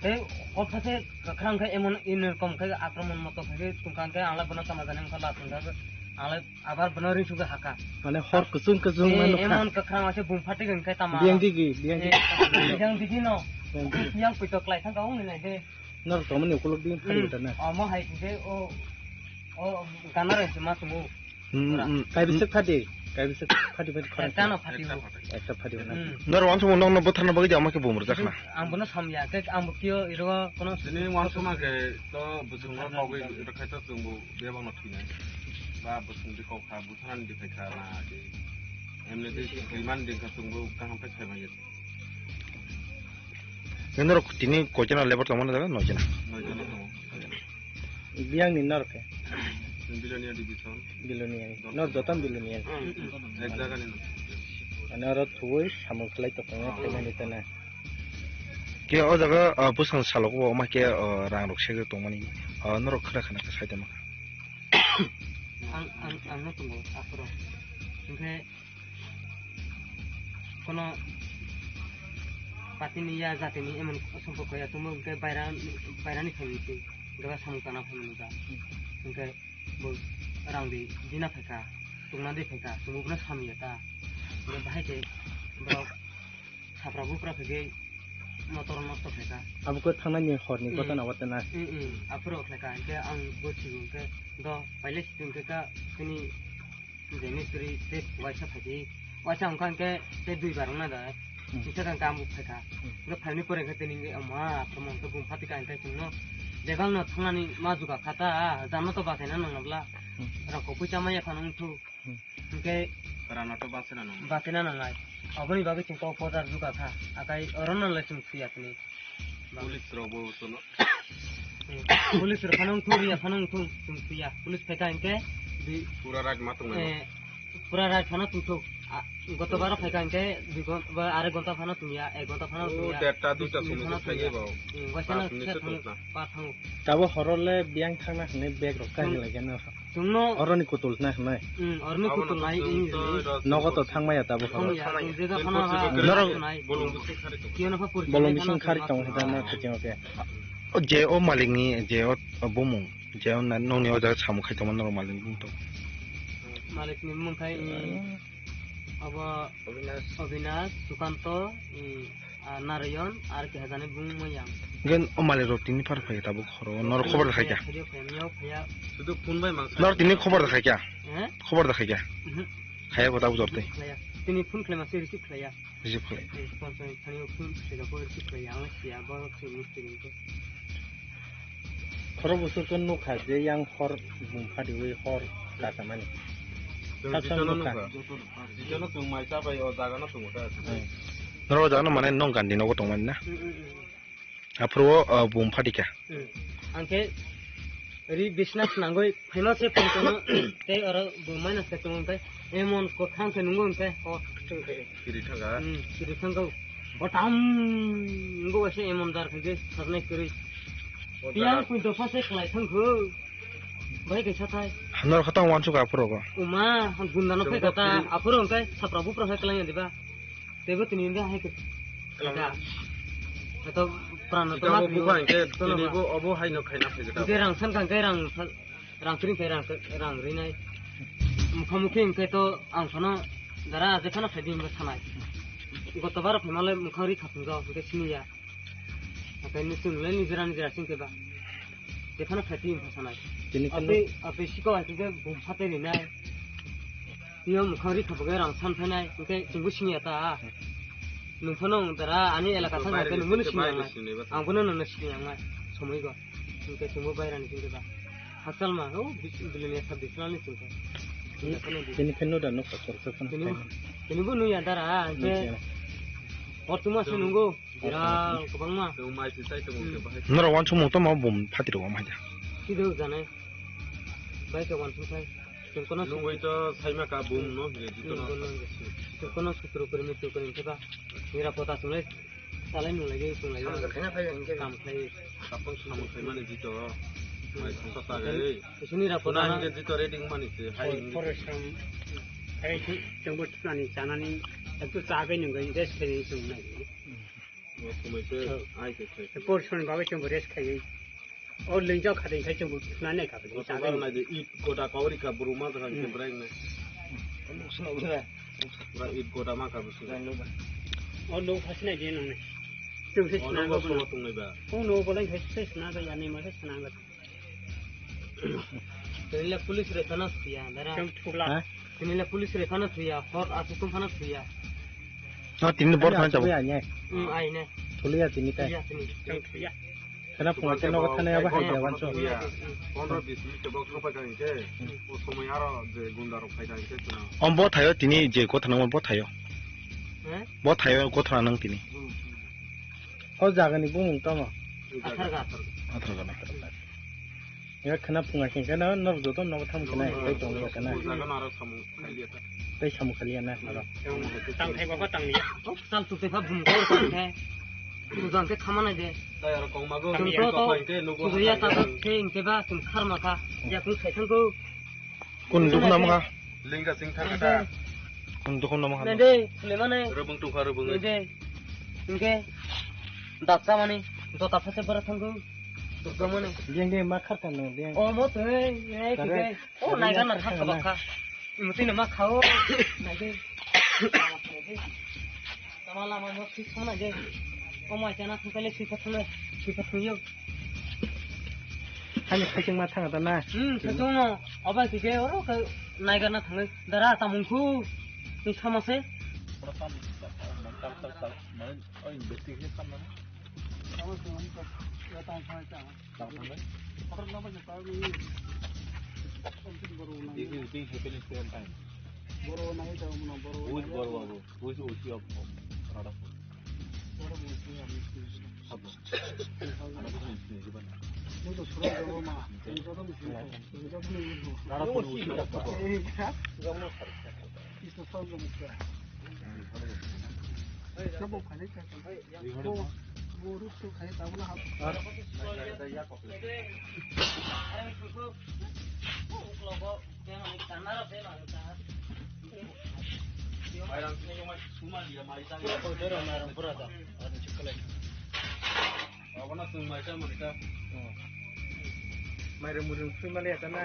tei o phaikhe kwkhwrang khe emon ini rokom khe akromon moto khe tongkha, hwnkhe ang lai bono tama jani wngkha last wngkha, ang lai abar bono ring sugwi hakha. Mane hor kuchung kuchung. Eh, mano kha. Emon kwkhwrang waise bum phatik wngkhe tama. Biyang digi, biyang digi. Eh, biyang digi no. Biyang digi. Biyang puitok klai thangkha wngwi nai de. Norok tongmani ukulok di phari. Hmm. Bwtharna. Omo hai hwnkhe o, o gana rok se ma tongo. Hmm, hmm. Kaibisa phadi, kaibisa phadi phadi khorang. Ekta no phadi. Ekta phadi. Ekta phadi na. Hmm. Norok wansukmung nokno bwtharna bagwi jama khe bum rwjak khna. Ang bono samya, khe ang bo kio iro kono. Tini wansukma khe to bwswk no kogwi rwkhai to chwng bo bebak no thwinai. Ba bwswk di kok kha, bwtharnani di phai kha na khe. Emni di rimani di kha chwng bo kaham khe sai manya. Norok tini koichana lebar tongmani jaga? Noijana. Noijana tongo. Biyang ni norok khe? Bilonia division. Bilonia ni. Norok joto Bilonia ni. Ek jaga ni no. Mane oro thuwi samung khlai tongmani tena. Ke o jaga, ah, bwsang salogo bo ma ke, ah, rang rok sege tongmani. Ah, norok khna khna khe sai tongma. Ang, ang, ang no tongo aphuru. Hwnkhe kono patini ya jatini emon somporko ya tongmo hwnkhe baira, bairani phaimani twi gabha samung tangna phaimani ba. Hwnkhe bo rang di dina phaikha, tongna di phaikha, chwngbo bono samya ta. Hwnkhe bahai khe borok sapra bupra khaikhe motor nosto khaikha. Abo khe thangnani horni gotana watana. Mm, mm, aphuru khlaikha, hwnkhe ang bo sigo hwnkhe do pailai situ hwnkhe ka khini je mistri tei waisa phaidi, waisa wngkha hwnkhe tei dui bar wngna da. Hmm. Kisa kang kamu phaikha. Hmm. Hwnkhe phaini pore khe tini hwnkhe ama, tamo hwnkhe bum phatika hwnkhe chwngno bebak no thangnani ma juga kha ta, jano to bachaina nangna bla. Hmm. Rang kok puisa maya phano wngthu. Hmm. Hwnkhe rano to bachaina nang. Bachaina nangnai. Aboni bagwi chwng kok pojar juga kha. Akai orono le chwng thwiya tini. Police rok bo tono. Police rok phano wngthung, riya phano wngthung, chwng thwiya. Police phaikha hwnkhe di pura rat ma tongnai. Eh, pura rat phano tongthok. Ah, goto baro phaikha hwnkhe dui gon-, ba, arek gonta phano tongya, ek gonta phano tongya. Oh, derta, duita somoi phaiya ba. Hmm, waisa no kisa thango, pa thango. Tabo horole biyang thangna hwnwi bag rok kahi lai gana. Chwngno oroni kutul na hwnwi. Hmm, oroni kutul nai. Nogo to thangmaya tabo horo. Thangmaya, chwng jega phano ha. Norok bolong bising khari tong. Bolong bising khari tong hwnwi na thajeng oke. O je o malikni je o, o bumung, je o na nongni o jaga samung khai tongma norok malikni bumung to. Malikni bumung khai, i, abo Obinash. Obinash, Sukanto, i, ah, Narayan, ar keha jani bumung Mayang. Gen o malik rok tini phar phai tabuk horo, norok khobor da khai kya? Phaiya, phaiya, miyao phaiya. Sudu phone bai mang. Norok tini khobor da khai kya? Eh? Khobor da khai kya? Mhm. Khaya ko tabuk jorte. Khaya. Tini phone khlai ma se receive khlaiya. Receive khlai. Eh, sponsor thani phone khlai ko receive khlaiya, ang siya, bo se mistri ko. Khoro bwswk khe nukha je yang hor bum phadiwi hor kasamani. Chwng Sab sab jitono nukha. Nukha. Jitono chwng mai chabai o jagano tongo ta. Hmm. Norok o jagano mane nong gandi nogo tongmani na? Hmm, hmm, hmm. Aphuru o, o bum phadikha. Hmm. Angkhe ri bisna swnangwi phaima se phone kono tei oro bum maina se tongo hwnkhe emon kwthang khe nungo hwnkhe o. Kiri thangkha. Hmm, kiri thangkha. Botham wngkha waisa emon jar khaikhe saknai kwrwi. O tiyang jara. Pui dopha se khlai thangkho. Bai kaisa thai. Norok khe tamo wansukha aphuru go. Uma, gundano phai kata, aphuru hwnkhe sapra bupra hai kwlangya diba. Teibo tini hwnkhe hai khe. Kwlangya. Ato pran to ma. Tini bo haino khaina phai kata. Hwnkhe rang san kha hwnkhe rang sa-, rang kring khe rang, rang rinai. Mukha mukhi hwnkhe to ang phano dara je phano khaidi hwnkhe sanai. Goto baro phaimalai mukha ri khaphung jao hwnkhe siniya. Akai ni chwng le nijera nijera sing khe ba. Je phano khaidi hwnkhe sanai. Tini kheno. Atwi, atwi siko hai khe bum phatwi rinai. Tini o mukha ri khaphung khe rang san phainai. Hwnkhe chwngbo siniya ta. Nwng phano dara ani elaka thang khe nwngbo siniya. Ang bono nwngno siniya wngnai. Somoi go. Hwnkhe chwngbo bairani hwnkhe ba. Hakchal ma, o, bis-, bilini ekta bislani hwnkhe. Tini kheno da nokha khoroksa phano. Tini, tini bo nuya dara, hwnkhe. Nuya. Hor tuma se nungo, biral kwbangma. Chwng mai se chai tongo hwnkhe bahai. Norok wansukmung tamo bum phatiro wam haida. Kido janai. Nai to wansuk khai. Chwng kono Nungwi to saima ka bum no hwnwi di kono. Chwng kono sutro kori, mitro kori hwnkhe ba nirapota chwnglai, salai nunglai, chwnglai. Kam khai. Tapang samung khaimani jito. Mai khasa ta gari. Sini rapota. Hingke jito reading mani se hai. Porishram. Hai chwngbo thwnani chanani ektu chabai nungwi rest khaini chwng nai. Porishram bagwi chwngbo rest khaiwi. O lingjak kha de, khai chwng thwna nai kha, bo chwng chagwi nai de, it goda kauri ka buru ma thang ke breng ne. Pura it goda ma ka busu. O lo phasi nai de nang ne. Chwng se swnang bo swnang tongnai ba. O no bo lai khai se swnang ga ya, ni ma se swnang ga. Tini le police re kana suya, dara. Chwng thukla. Tini le police re kana suya, hor asu tum kana suya. No, tini bor thang chabo. Hmm, ai ne. Thuliya tini tai. Thuliya tini. Chwng thuya. Khena phunga khe nogo thani abo hai jawan so. Pondro bis minute khe bok sopai kha hinkhe, o somoi aro je gunda rok phai kha hinkhe chwng. Om bo thaio tini je gothana bo thaio. He? Bo thaio gothana nang tini. O jagani bumung tamo? Athar ga, athar ga. Athar ga, athar ga. Ya khena phunga khe khena nor joto nogo tham khena hai tong ya khena. O jaga no aro samung. Tei samung khaliya na aro. Tang thai baba tang ya. Tal tu te pha bum kor tang thai. Tu jang ke khama nai de. Tei aro kong mago. Tang to to. Tu ya ta ta se in ke ba tum khar ma kha. Ya kun sai thang ko. Kun duk nam kha. Lingga sing thang kha. Kun duk nam kha. Nai de, le ma nai. Rubung tu kha rubung. Nai de. In ke. Dak ka mani. Jota pha se bara thang ko. Duk ka mani. Diang diang ma khar kan diang. O mo te, e ki ke. O nai ga na thang ka ba kha. Imutwi no ma khao. Naidi. Tama lama no thik thang naidi. O mai chana thang kale thik thang le. Thik thang yo. Hani khaising ma thang ta na. Hmm, thik thang no. Oba ki je oro ka naiga na thang. Dara tamung khu. Ni sama se. This is being happening same time. Which Borwa, which O C of Radhapur? Radhapur O C of Radhapur. Mairang muirang sui mali ata na.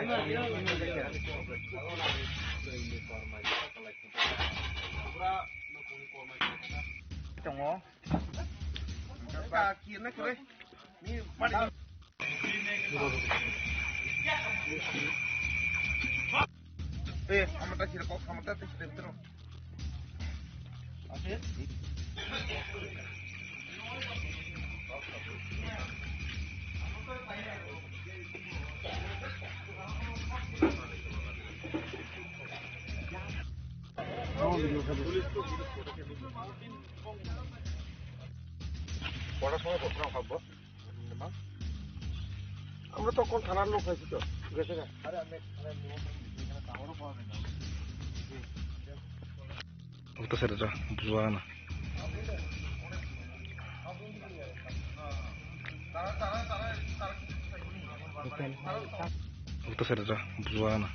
Tongo. Ka kir na kre. Ni padi. Eh, amata kira kok amata te kira tero. Ase? পড়াশোনা করতে হবে। আমরা তো কোন থানার লোক হয়েছি তো, ঠিক আছে না? Uta sera ja, buzuwa na. Uta sera ja, buzuwa na.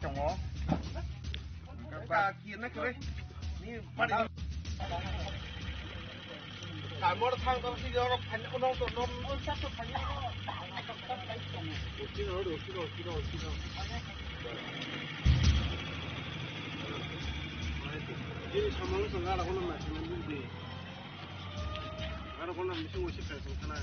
Tongo. Ka kir na kre. Ni padi. Kamor thang tang si jorok phani kono to non on sa to phani. Usti no, usti no, usti no, usti no. Ini sama lu sengaja aku nama sini di. Aku nama mesti usi kan sana.